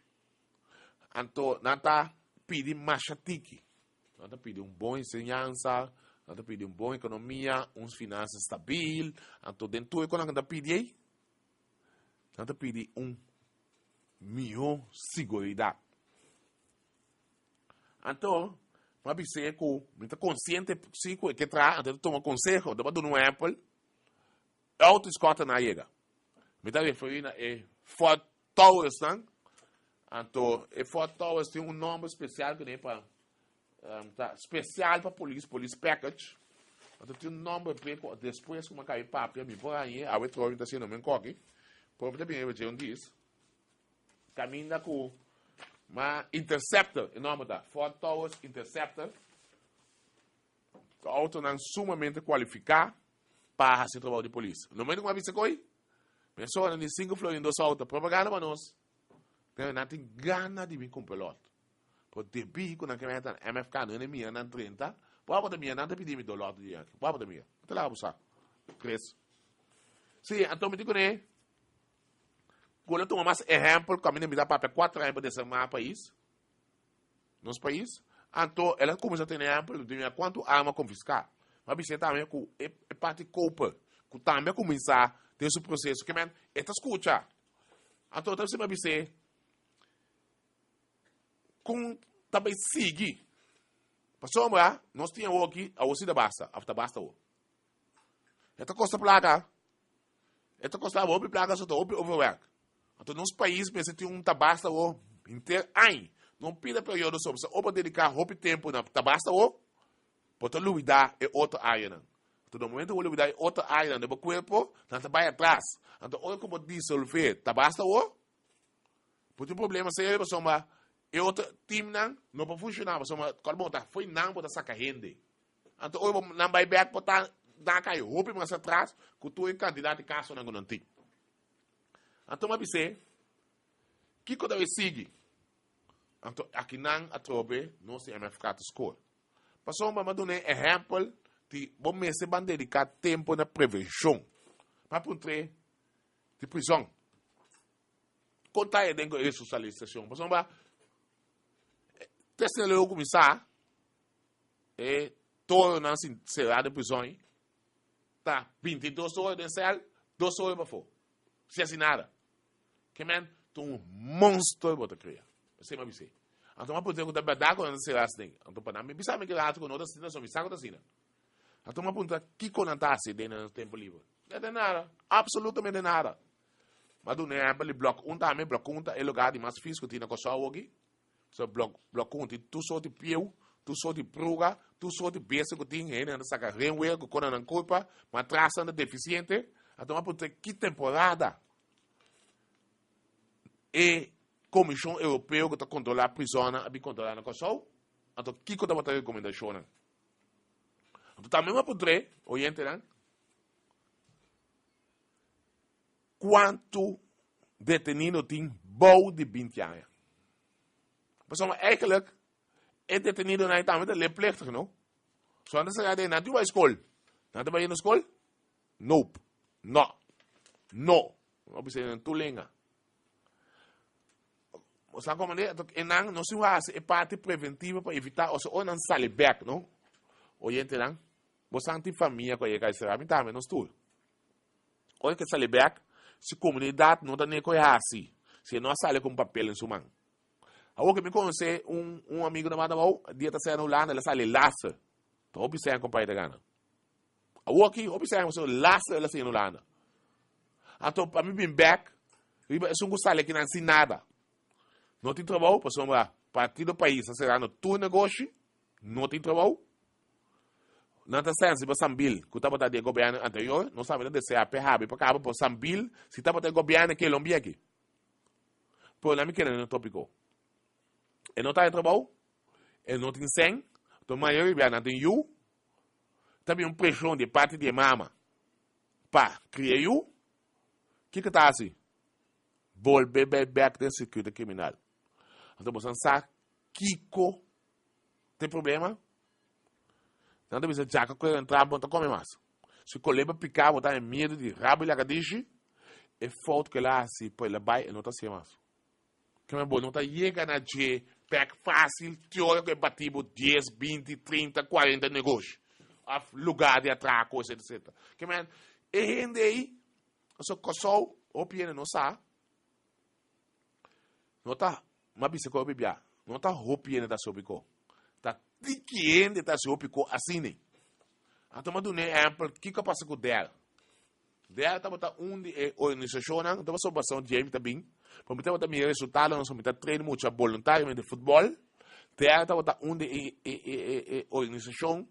Anto nan ta pidi masha tiki. Nan ta pidi un bon enseñansa, nan ta pidi un bon ekonomia, un finansa stabil. Anto den tur e konan ku nan ta pidi ei, nan ta pidi un mihó siguridat. Anto, mi a bis'é ku mi ta konsiente si ku e ke traha, anto e ta tuma konseho. Ta por duna un ehèmpel, Auto Scott nan a yega. Mi ta referí na e Ford Taurus nan. Anto e Ford Taurus tin un nòmber spesial kuné pa um, ta spesial pa polis, polis package. Anto tin un nòmber p'e ku despues ku mi a kabi papia mi por hañ'é, awe trobe mi ta hasiendo men koki, pero mi ta bini riba dje un dis. Kaminda ku ma Interceptor, e nòmber ta Ford Taurus Interceptor. Ta autonan sumamente kualifiká pa hasi trabou di polis. No momento ku mi a bisa koi, mesora di sinku florin dos auto propaganda pa nos. Pero nan tin gana di bin kumpra lot. Pero debí ku nan ke meta MFK no mira nan 30, por abo ta mira nan ta pidi mi do lot di aki. Por abo ta mira. Te laga busa. Chris. Sí, anto mi tin kuné ku lo tuma mas ehèmpel ku ami ta papia 4 aña pa desarmá pais. Nos pais, anto el a kuminsá tene ehèmpel di mira kuantu arma konfiská. Mi a bis'é tambe ku e parti koper ku tambe a kuminsá den su proseso, ke men e ta skucha. Anto ta mi a bis'é kon ta bai sigui. Pasobra nos tin awor aki, awor si ta basta, òf ta basta awor. E ta kosta plaka. E ta kosta hopi plaka, so ta hopi overwerk. Anto nos pais mester tin un tabasta awor henter aña. No pida periodo so, pasobra ora bo dedica hopi tempo na tabasta awor, bo ta lubida e otro añanan. Anto na momento ku bo lubida e otro añanan den bo kuerpo, nan ta bai atras. Anto ora ku bo disolve tabasta awor, bo tin problema serio pasobra e otro teamnan no por funciona pasobra kòrda bo ta fo'i nan bo ta saka hende. Anto ora bo nan bai bek bo ta nan a kai hopi mas atras ku tur e kantidat di kasonan ku nan tin. Anto mi a bis'é, Kiko ta bai sigui? Anto akinan atrobe nos di MFK ta skor. Pasobra mi a duna e ehèmpel di bo mester ban dediká tempu na prevenshon. Mi a puntr'é di prizòn. Kon ta e den ku e resosialisashon? Pasobra te asina lo kuminsá E toronan sin será den prizòn ei ta 22 ora den sèl, dos ora pafó, sin hasi nada. Ke men ta un monster bo ta krea. Esei mi a bis'é. Anto mi a puntra ku ta bèrdat ku nan ta será asina ei. Anto pa nan mi bisa mi ki rato ku no ta asina, so mi sa ku ta asina. Anto mi a puntra kiko nan ta hasi den nan tempu liber. No ta nada, absolutamente nada. Mi a duna ehèmpel di blòk un tambe, blòk un ta e lugá di mas fis ku tin na Kòrsou awoki. So blok blok tin tur soort di pieu, tur soort di pruga, tur soort di bestia ku tin, hendenan ta saka renwer ku kona nan kulpa, matrasnan ta defisiente, a tuma puntra ki temporada e Komishon Europeo ku ta kontrolá prisonnan a bin kontrolá na Kòrsou, anto kiko tabata rekomendashonnan? Anto tambe mi a puntr'é, oyentenan, Kuantu detenido tin bou di 20 aña? Pasobra eigenlijk e detenidonan ei tambe ta leerplichtig, no? So nan ta sera den, nan tin bai skol. Nan ta bai na skol? Nope. No. No. No bisa nan tur lenga. O sa como de, e nan no si hasi e parti preventiva pa evita, o sea, o nan sali bek, no? Oyentenan, bo san tin famia ku a yega esera, mi tambe nos tur. Ora ke sali bek, si komunidat no ta neko e hasi, si e no a sali ku un papel den su man. Awor ke mi konosé un un amigu na manda wou, dia ta sea na Hulanda, el a sali laster. Ta hopi sèn kompai ta gana. Awor aki, hopi sèn pasobra laster el a siña na Hulanda. Anto pa mi bin bek, riba esun ku sali akinan sin nada. No tin trabou, pasobra Partido Pais a serando tur negoshi, no tin trabou. Nan ta sensi pa Sambil ku tabata di e gobièrnu anterior, nos tambe ta deseá p'e habri pa kaba, pero Sambil si tabata e gobièrnu ke lombia aki. Pero nan mi kere na tópiko. E no ta e trabou, e no tin sèn, to mayoria bia nan tin yu, ta bin un preshon di e parti di e mama pa kria yu, kiko ta hasi? Bolbe bai bèk den sirkuito kriminal. Anto boso nan sa kiko Tin problema? Nan ta bisa djaka ku entra bo ta kome mas. Si koleba pika bo ta haña miedu di rabo i lagadishi. E fout ku el a hasi pa el a bai, e no ta hasié mas. Keme bo no ta yega na dje pek fásil te ora ku e bati bo dies, binti, trinta, kuarenta negoshi òf lugá di atrako etsetera etsetera. Keme e hende ei, pasobra Kòrsou hopi hende no sa, no ta, mi a bisa ku hopi bia, no ta hopi hende ta hasi hopi kos, ta tiki hende ta hasi hopi kos asina. Anto mi a duna e ehèmpel kiko a pasa ku Dell. Dea tabata un di e organisashonnan, tabata so basá un dje mi ta bin, pa mi tabata mira resultadonan so mi ta train mucha boluntariamente futbòl. Dea tabata un di e e e e organisashon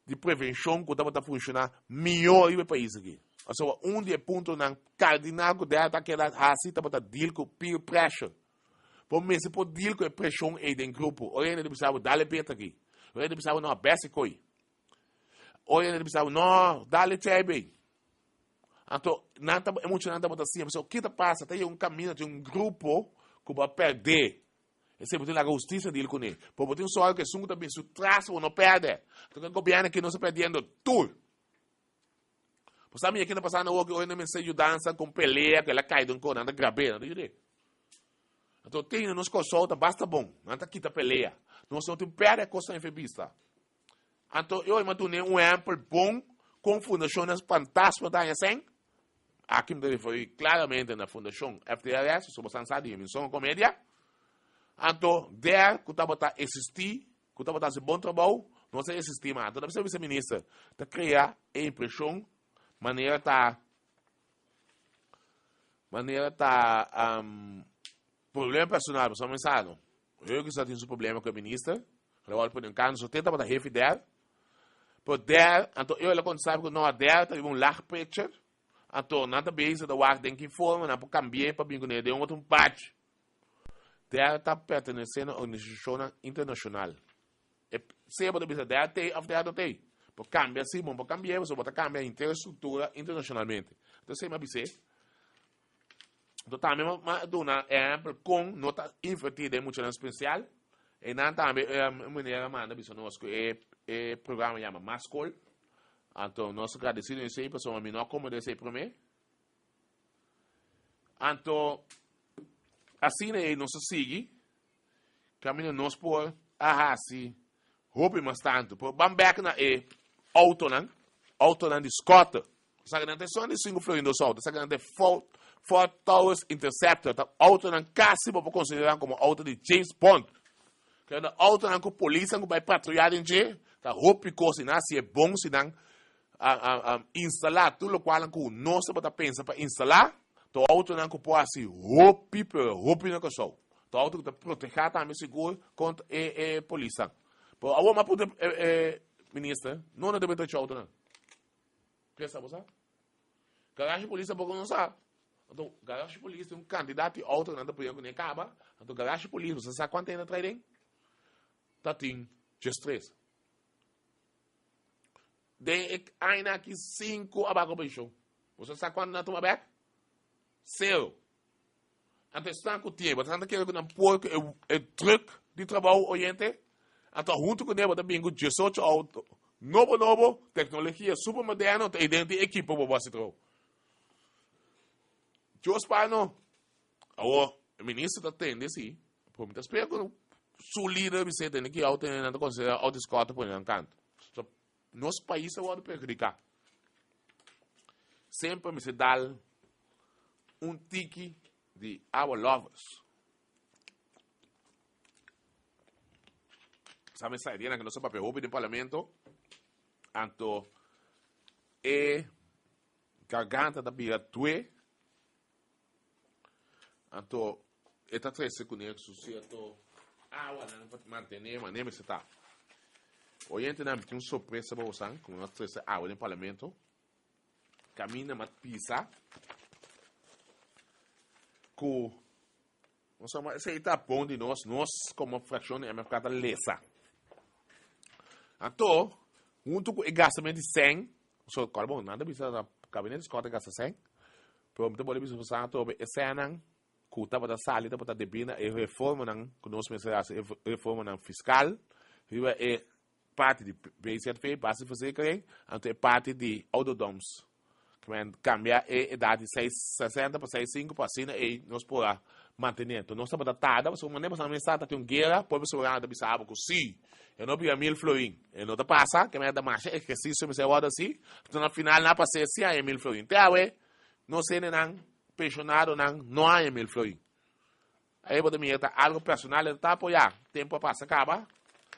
di prevenshon ku tabata funshoná mihó riba e pais aki. Pasobra un di e puntonan kardinal ku Dea ta keda hasi tabata deal ku peer pressure. Bo mester por deal ku e preshon ei den grupo. Ora hende ta bisa bo dale pet aki. Ora hende ta bisa bo no, bèsè koi. Oye, nan ta bisa, no, dale chai bay. Anto, nan ta, e muchanan tabata siña, pasobra ki ta pasa? Ta yega un camino, tin un grupo ku bo a pèrdè. Esei bo tin laga hustisia deal kuné. Pero bo tin sòru ku esun ku ta bin su tras bo no pèrdè. Anto ku e gobièrnu aki nos ta pèrdiendo tur. Bo sa mi e ki ta pasando awor ku ora nan mester yudansa ku un pelea ku el a kai den kos, nan ta grab'é, nan ta yud'é. Anto tin na nos Kòrsou ta basta bon, nan ta kita pelea. Nos no tin pèrdè kosnan efe bista. Anto e oi m'a dun'é un ehèmpel bon kon fundashonnan fantasma ta haña sèn. Aki mi ta referí klaramente na Fundashon FTRS, pasobra boso sa di mi son komedia. Anto der ku tabata eksistí, ku tabata hasi bon trabou, no sa eksistí mas. Anto ta bisa minister ta krea e impreshon manera ta manera ta problema personal, pasobra mi sa no. Eu que tin su problema ku e minister, el a wòrdu pone un kano, so te tabata hefi der. Pero der, anto eu el a konta sabi ku no, der ta riba un lag picture, anto nan ta bezig ta wak den ki forma nan por kambi'é pa bin kuné den un otro patch. Der ta pertenesé na organisashonnan internashonal. E sea bo ta bisa der t'ei òf der no t'ei. Por kambia si, bo no por kambi'é pasobra bo ta kambia henter e struktura internashonalmente. Entonces esei mi a bis'é. Anto tambe m'a duna ehèmpel kon no ta invertí den muchanan spesial. Einan tambe e meneer a manda bisa nos ku e e programa yama Mas Skol. Anto nos ta gradesido esei pasobra mi no a komprendé esei promé. Anto asina ei nos a sigui kaminda nos por a hasi hopi mas tantu. Pero ban bèk na e outonan, outonan di skòter. Esaki nan ta e son di sinku florin dos outo. Esaki nan ta e Ford, Ford Taurus Interceptor. Ta outonan kasi bo por konsiderá komo outo di James Bond. Kaya nan outonan ku polisnan ku bai patruyá den dje, ta hopi kos i nan hasi e bon si nan instalá tur lokualnan ku nos tabata pensa pa instalá. Ta outonan ku por hasi hopi pero hopi na Kòrsou. Ta outo ku ta protehá tambe sigur kontra e e polisnan. Pero awor mi a puntra e e minister, no nan ta bai tracha outonan. Pensa bo sa? Garage polis tampoco no sa. Anto garage polis tin un cantidad di auto nan ta pone kuné kaba. Anto garage polis bo sa kuantu hende ta trae den? Ta tin djes tres. Den e aña aki sinku a bako penshon. Bo sa kuantu nan a tuma bek? Sero. Anto esnan ku tin, bo ta kere ku nan por ku e druk di trabou oyente? Anto huntu kuné bo ta bin ku diesocho outo nobo nobo, teknologia super moderno, anto ei den tin ekipo pa bo hasi trabou. Dios pa no. Awor, e minister ta tende si, pero mi ta spera ku su lider bis'é tende ki outo nan ta konsiderá outo eskorta pone nan kantu. So, nos pais a wòrdu perhudiká. Semper mester dal un tiki di our lovers. Sa mi sa idea que nos papia hopi den parlamento. Anto e garganta ta bira tue. Anto e ta trece kuné su cierto awa nan pa mantené, ma ne mester ta. Oyentenan, mi tin un sorpresa pa bosan, como nos trece awa den parlamento. Caminda mat pisa cu nos ama esey ta bon di nos, nos como fraccion di MFK ta lesa. Anto, hunto cu e gastamento di cen, so cual bon, nan ta bisa na gabinete Scott a gasta cen, pero mi ta bole bisa boso atrobe e cennan cu tabata sali tabata debi na e reformanan cu nos mester haci, e reformanan fiscal riba e parti di BZV, basisverzekering, anto e parti di ouderdoms. Men kambia e edat di seis sesenta pa seis sinku pa asina ei nos por a mantené. Enton nos tabata tarda pasobra manera boso a mester ta tin un guera, pueblo soberano ta bisa abo ku si e no bira mil florin e no ta pasa, ke manera ta masha ehersisio mester wòrdu hasi. Enton na final nan a pas'é si haña mil florin. Te awe nos hendenan penshonadonan no haña mil florin. Ahí bo ta mira ta algo personal e ta apoyá. Tempu a pasa kaba,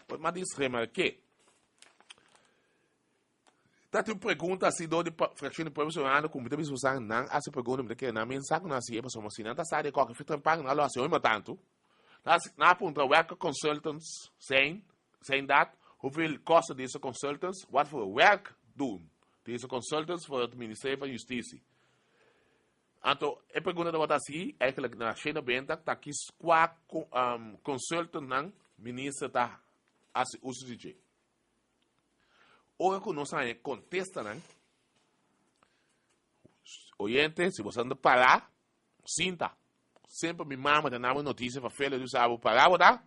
bo ta mas remarké. Ta tin un pregunta así dor di fracción di Pueblo Soberano ku mi ta bisa bosan nan hasi pregunta mi ta kere nan mensa ku nan hasi e pasobra si nan ta sa di koke fitrampan nan lo hasi hopi tantu. Nan nan a puntra welke consultants zijn zijn dat, hoeveel kosten deze consultants, wat voor werk doen deze consultants voor het ministerie van Justitie. Anto e pregunta tabata así, eigenlijk na shenda benta ta ki kua consultant nan minister ta hasi uso di dje. Ora ku nos haña kontestanan, oyente, si bo sta pará, sinta. Semper mi mama ta nami notisia pa Felo di usa bo pará bo ta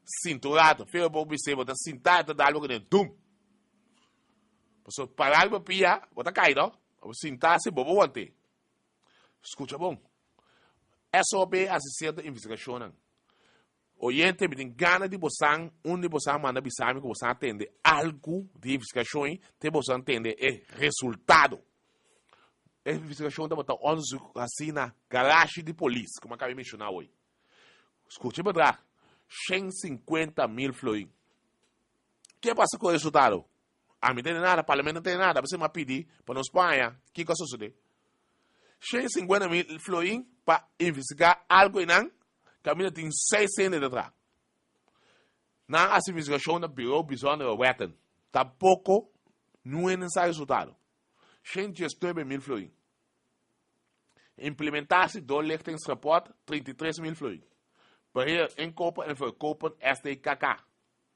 sinta un rato. Felo por bis'é bo ta sintá e ta dal bo kuné dum. Pasobra pará riba pia bo ta kai no. Bo sintá si bo por want'é. Skucha bon. SOB hasi sierto investigashonnan. Oyente, mi tin gana di bosan, un di bosan manda bisa mi ku bosan a tende algu di investigashon ei, te bosan tende e resultado. E investigashon tabata onderzoek hasi na garashi di polis, komo a kaba di menshoná awor. Skucha e bedrag, 150 mil florin. Ke pasa ku e resultado? Ami tende nada, parlamento no tende nada, p'esei mi a pidi pa nos por haña kiko a sosodé. 150 mil florin pa investigá algu einan, kaminda tin seis hende detrás. Nan a hasi investigashon na Bureau Bijzondere Wetten. Tampoko niun hende sa resultado. 119 mil florin. Implementatie doorlichtingsrapport 33 mil florin. Beheer, inkopen en verkopen SDKK.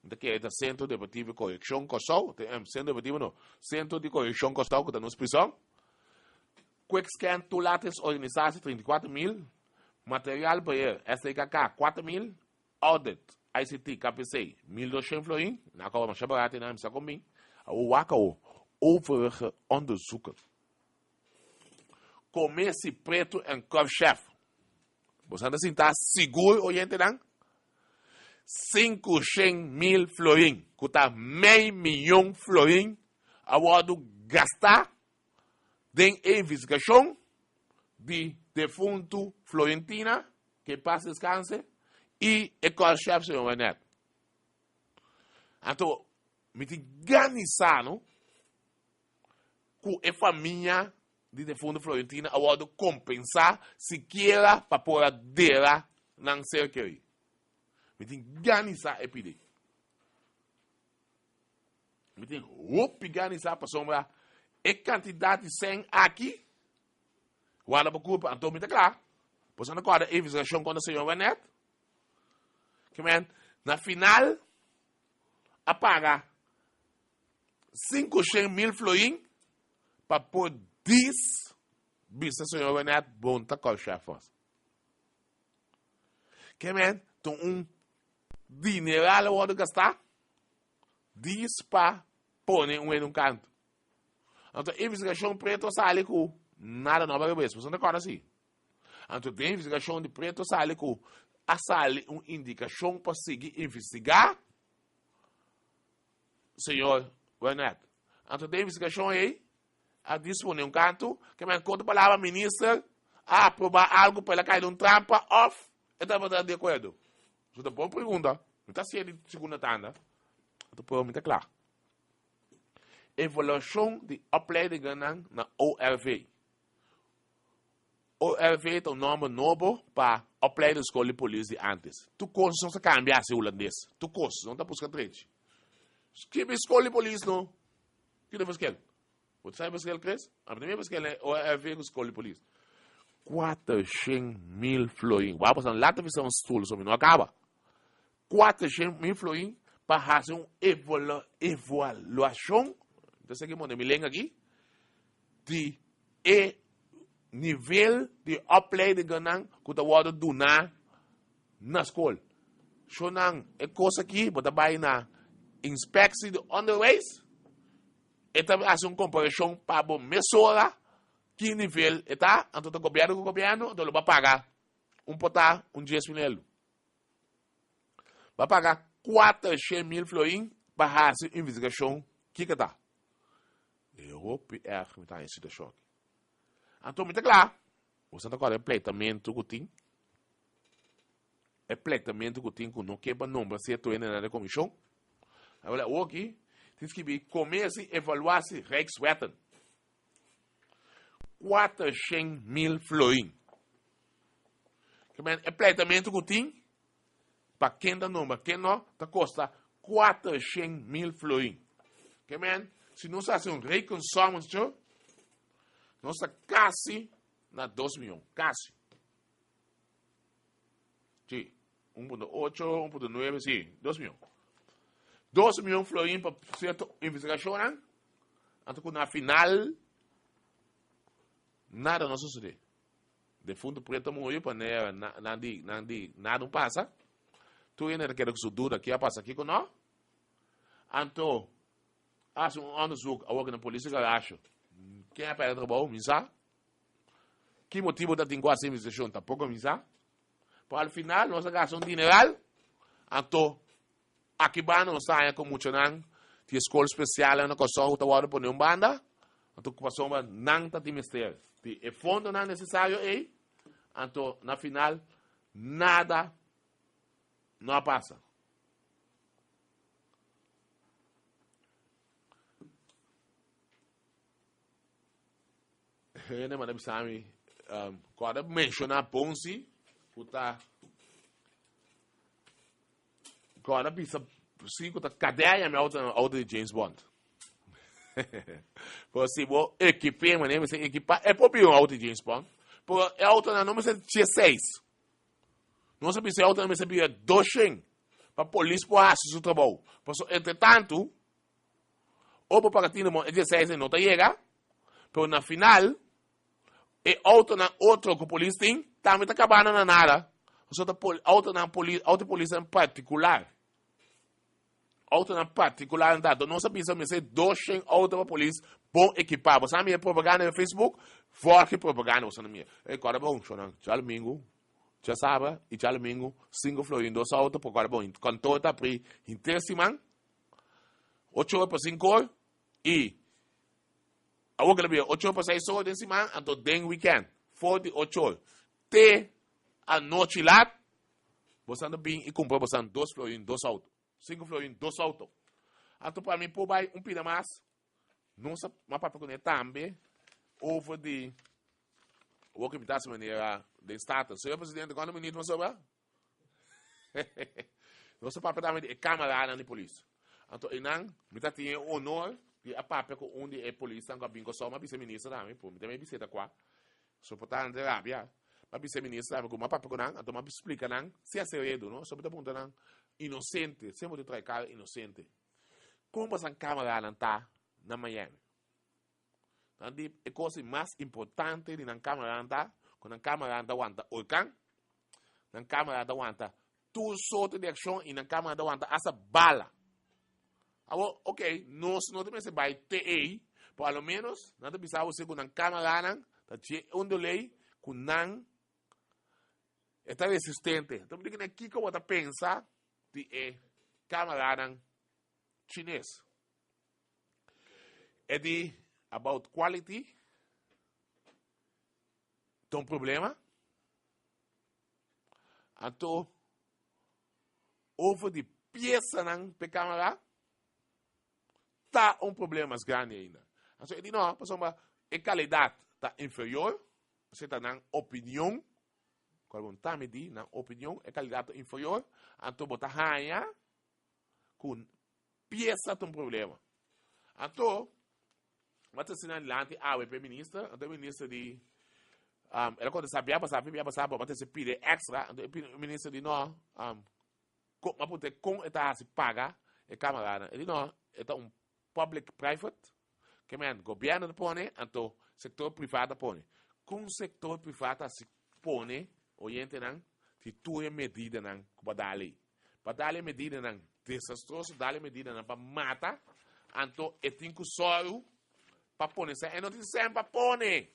Ta kere ta Sentro Deportivo Korekshon Kòrsou, Sentro Deportivo no, Sentro di Korekshon Kòrsou ku ta nos prison. Quickscan toelatingsorganisatie 34 mil. Materiaal beheer SDKK 4 mil. Audit ICT KPC 1200 florin. Na kaba masha barata na misa kombin. Awo waka o overige onderzoeken. Commissie Preto en Korpschef. Boso ta sinta sigur oyentenan? 500 mil florin, ku ta mei mion florin, a wòrdu gastá den investigashon di defuntu Florentina, que paz descanse, i e korpschef señor Wernet. Anto, mi tin gana sa, no? Ku e famia di defuntu Florentina a wòrdu kompensá sikiera pa por a dera nan ser kerí. Mi tin gana sa e pidi. Mi tin hopi gana sa pasobra e kantidat di sèn aki warda pa kurpa anto mi ta kla. Boso no kòrda e investigashon kontra señor Wernet? Ke men na final a paga 500 mil florin pa por dis bisa señor Wernet bon ta korpschef was. Ke men ta un dineral a wòrdu gastá dis pa pone un hende un kantu. Anto investigashon Preto a sali ku nada no a bai robes. Boso no ta kòrda si? Anto den investigashon di Preto a sali ku a sali un indikashon pa sigui investigá señor Wernet. Anto den investigashon ei a dispone un kantu ke men konta palabra minister a aprobá algu pa el a kai den un trampa òf e tabata di akuerdo. Eso ta bon pregunta. Mi ta hasié di segunda tanda. Anto pero mi ta kla. Evaluashon di opleidingennan na OLV. OLV ta un nòmber nobo pa opleidingsschool di polis di antes. Tur kos nos a kambia hasi hulandes. Tur kos. No ta buska drechi. Skibi skol di polis no. Kiko ta verschil? Bo ta sabi verschil, Chris? Ami ta mira verschil den OLV ku skol di polis. 400 mil florin. Wou pasan lata bisa un stoel so mi no a kaba. 400 mil florin pa hasi un evaluashon, ta seki mone mi lenga aki, di e nivel di opleidingennan ku ta wòrdu duná na skol. Shonnan, e kos aki bo ta bai na inspectie di onderwijs, e ta hasi un komparashon pa bo mesora. Ki nivel e ta, anto ta gobièrnu ku gobièrnu, anto lo bo a paga un potá un 10,000 elu. Bo a paga 400,000 florin pa hasi un investigashon kiko ta. E hopi erg mi ta haña e situashon aki. Anto mi ta kla, boso ta kòrda e pleitamentu ku tin? E pleitamentu ku tin ku no ke pa nombra sierto hende na e komishon. Awor awoki tin skibi Commissie Evaluatie Rijkswetten. 400,000 florin. Ke men e pleitamentu ku tin pa ken ta nombra, ken no, ta kosta 400,000 florin. Ke men, si nos hasi un rekensommetje, nos ta kasi na 2 miyon, kasi. Sí, 1.8, 1.9, sí, 2 miyon. 2 miyon florin pa cierto investigacionnan, anto ku na final nada no sucede. Defunto preto muri pa ne nan di nan di nada no pasa. Tur hende ta keda ku su duda ki a pasa kiko no. Anto hasi un onderzoek awor ku na polis garage. Ken a perde trabou? Mi sa. Ki motibo ta tin ku hasi investigashon tampoko mi sa. Pero al final nos a gasta un dineral, anto aki banda nos ta haña ku muchanan di e skol spesial na Kòrsou ta wòrdu pone un banda, anto pasobra nan ta tin mester di e fondonan nesesario ei, anto na final nada no a pasa. Hende manda bisa mi, um, kòrda menshoná Ponsi, ku ta kòrda bisa si ku ta kadea yami auto na auto di James Bond. Pero si bo ekip'é manera mester ekipá, e por bira un auto di James Bond. Pero e autonan no mester 16. Nos a bisa e autonan mester bira 200 pa polis por hasi su trabou. Pasobra entretantu, O bo paga tino mo e dieseis no ta yega, pero na final e autonan otro ku polis tin tambe ta kabando na nada. So ta pol, autonan polis, auto polis en particular. Autonan particular ta. Nos a bisa mester 200 auto pa polis bon ekipá. Bo sa mira propaganda en Facebook? Vorige propaganda bo sa mira. E kòrda bon, shonan, djalumingu, djasabra i djalumingu, 5 florin dos auto, por kòrda bon, kantor ta abrí henter siman. Ocho or pa cinco or y awor que lo bira ocho or pa seis or den siman, anto den weekend for di ocho or te anochi laat, bosan ta bin y cumpra bosan dos florin dos auto, cinco florin dos auto. Anto pa mi por bay un pida mas, nos a ma papia cune tambe over di awor que mi ta haci manera den Staten. Señor Presidente, cuanto minuut mas sobra? Nos a papia tambe di e kamaranan di polis. Anto einan mi ta tin e honor di a papia ku un di e polisnan ku a bin Kòrsou. Mi a bisa e minister tambe, por mi ta mi bisita kua. So por ta nan rabia. Mi a bisa e minister tambe ku mi a papia ku nan, anto mi a splika nan si a ser redu, no. So mi ta puntra nan inosente, semper ta trae kara inosente. Kon boso kamaranan ta na Miami? Nan di e kos di mas importante di nan kameranan ta ku nan kameranan ta wanta orkan, nan kamera ta wanta tur sorto di akshon i nan kamera ta wanta asta bala. Awor, ok, nos no ta mester bai te ei, pero a lo menos nan ta bisa bo si ku nan kameranan ta dje un lei ku nan e ta resistente. Enton mi di kiko bo ta pensa di e kameranan chines? E di about quality ta un problema. Anto over di piesanan p'e camera ta un problema mas grandi ainda. Anto e di no, pasobra e calidad ta inferior, esei ta nan opinion, cual bo ta midi nan opinion, e calidad ta inferior, anto bo ta haya cu Piesa ta un problema. Anto, bo ta asina dilanti awe p'e minister, anto e minister di, um, el a kontestá bia pasá, bia pasá, bo ta pidi extra, anto e minister di no, um, kon, m'a puntra kon e ta hasi paga e kamarada. E di no, e ta un public private, ke men gobièrnu ta pone, anto sektor privá ta pone. Kon sektor privá ta hasi pone oyentenan di tur e medidanan ku bo a dal ei? Pa dal e medidanan desastroso, dal e medidanan pa mata, anto e tin ku sòru pa pone sèn. E no tin sèn pa pone.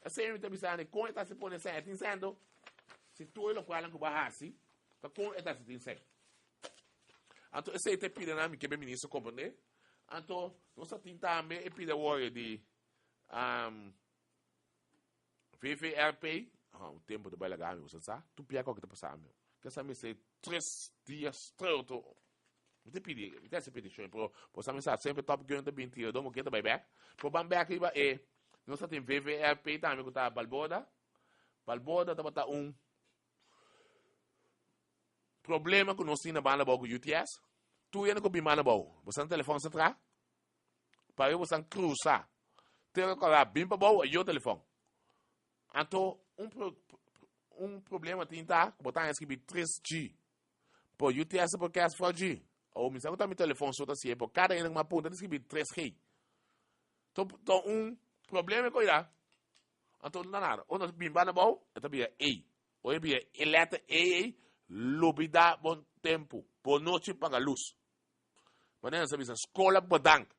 Esei mi ta bisa ane kon e ta hasi pone sèn, e tin sèn do. Si tur e lokualnan ku bo a hasi, ta kon e ta hasi tin sèn. Anto esei ta e pidanan mi ke be minister komprendé. Anto nos a tin tambe e pida wòrdu di um, VVRP. Ah, un tempo ta bai laga mi, bo sa? Tu pia kòke ta pasa mi. Kesa mi se tres dia streuto. Mi ta pidi, mi ta hasi petishon, pero bo sa mi sa semper Top Gun ta bin tira domo ke ta bai bek. Pero ban bek riba e, nos ta tin VVRP tambe ku ta Balboda. Balboda tabata un problema ku nos tin na banda abou ku UTS. Tur hende ku bin banda abou, bo sa na telefòn sa tra, pa bo san krusa tera kòrá bin pa abou ayo telefòn. Anto un pro, un problema tin ta ku bo ta haña skibi 3G. Por UTS por kes 4G. O mi sa ku ta mi telefòn so ta si'e, por kada hende ku mi a punta ta skibi 3G. To, to un problema ku ira. Anto no ta nada. Ora nos bin banda abou, e ta bira E. Ora e bira e letter E ei, lubida bon tempu. Bo nochi paga lus. Manera nos ta bisa, skola bedankt.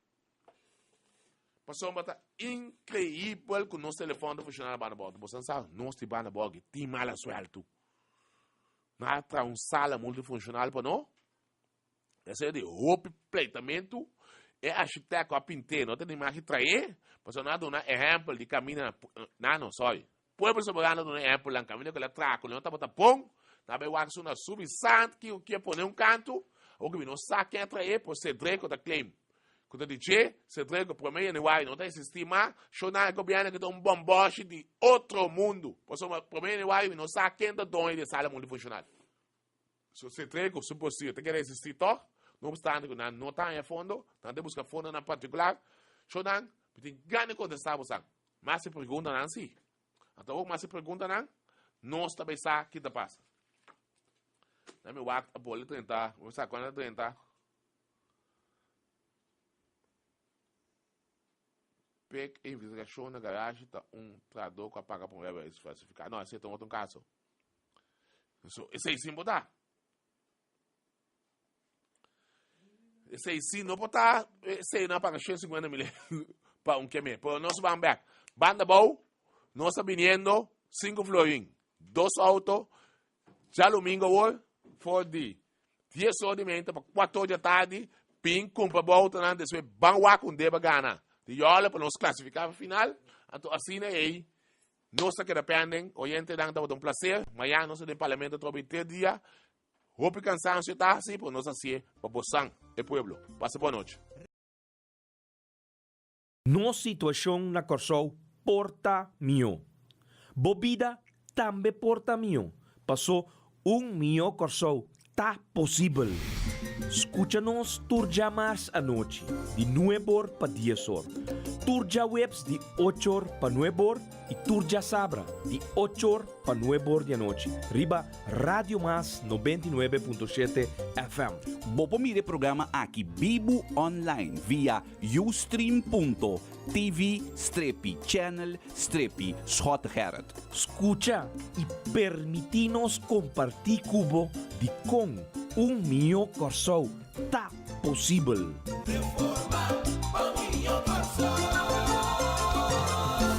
Pasobra ta inkreibel ku nos telefòn ta funshoná na banda abou. Bo sa, nos di banda abou aki tin mala suèltu. Nan a traha un sala multifunshonal pa no. Esei di hopi pleitamentu. E architecto a pint'é, no ta ni maki traé, pasobra nan a duna ehèmpel di kaminda na, no, sorry. Pueblo Soberano a duna ehèmpel nan kaminda ku el a traha ku no tabata bon, nan a bai wak su na subi sant ki ku kier pone un kantu, awor ku mi no sa ken a traé, pues Cedreco ta claim ku ta di dje, Cedreco prome yanüari no ta existi mas, shona e gobièrnu ki ta un bòmbòshi di otro mundu, pasobra prome yanüari mi no sa ken ta doño di e sala multifunshonal. So Cetreco su postura ta keda existi tog, no obstante cu nan no ta haña fondo, nan ta busca fondonan particular. So nan, mi tin gana di contesta bosan. Mas e preguntanan si. Anto awor mas e preguntanan, nos ta bay sa ki ta pasa. Dan mi wak a boli 30, mi sa cuando 30. Pek e investigacion na garage ta un trahador cu a paga pa un rijbewijs falsifica. No, ese ta un otro caso. So, esei sin por ta. Esei sin no por ta, esei no a paga 150 mil pa un keme. Pero nos van back. Banda bou, nos ta viniendo 5 florin, dos auto, djalumingo awor, for di 10 or di meinta pa 4 or di atardi, bin kumpra bo autonan, despues ban wak un deba gana. Di yola pa nos klasifiká pa final, anto asina ei Nos ta keda pending. Oyentenan tabata un placer. Mañana nos ta den Parlamento atrobe i tres dia. Hopi cansancio ta haci, pero nos hacié pa bosan, e pueblo. Pasa bon nochi. Nos situashon na Kòrsou por ta mihó. Bo bida tambe por ta mihó, pasó un mihó Kòrsou ta posibel. Skucha nos tur djamars anochi di nueb'or pa dies'or, tur djaweps di och'or pa nueb'or i tur djasabra di och'or pa nueb'or di anochi riba Radio Mas 99.7 FM. Bo por mira e programa aki bibu online via ustream.tv strepi channel strepi Schottegerrit. Skucha i permití nos kompartí ku bo dikon un mihó Kòrsou ta posibel. Reforma pa mihó Kòrsou.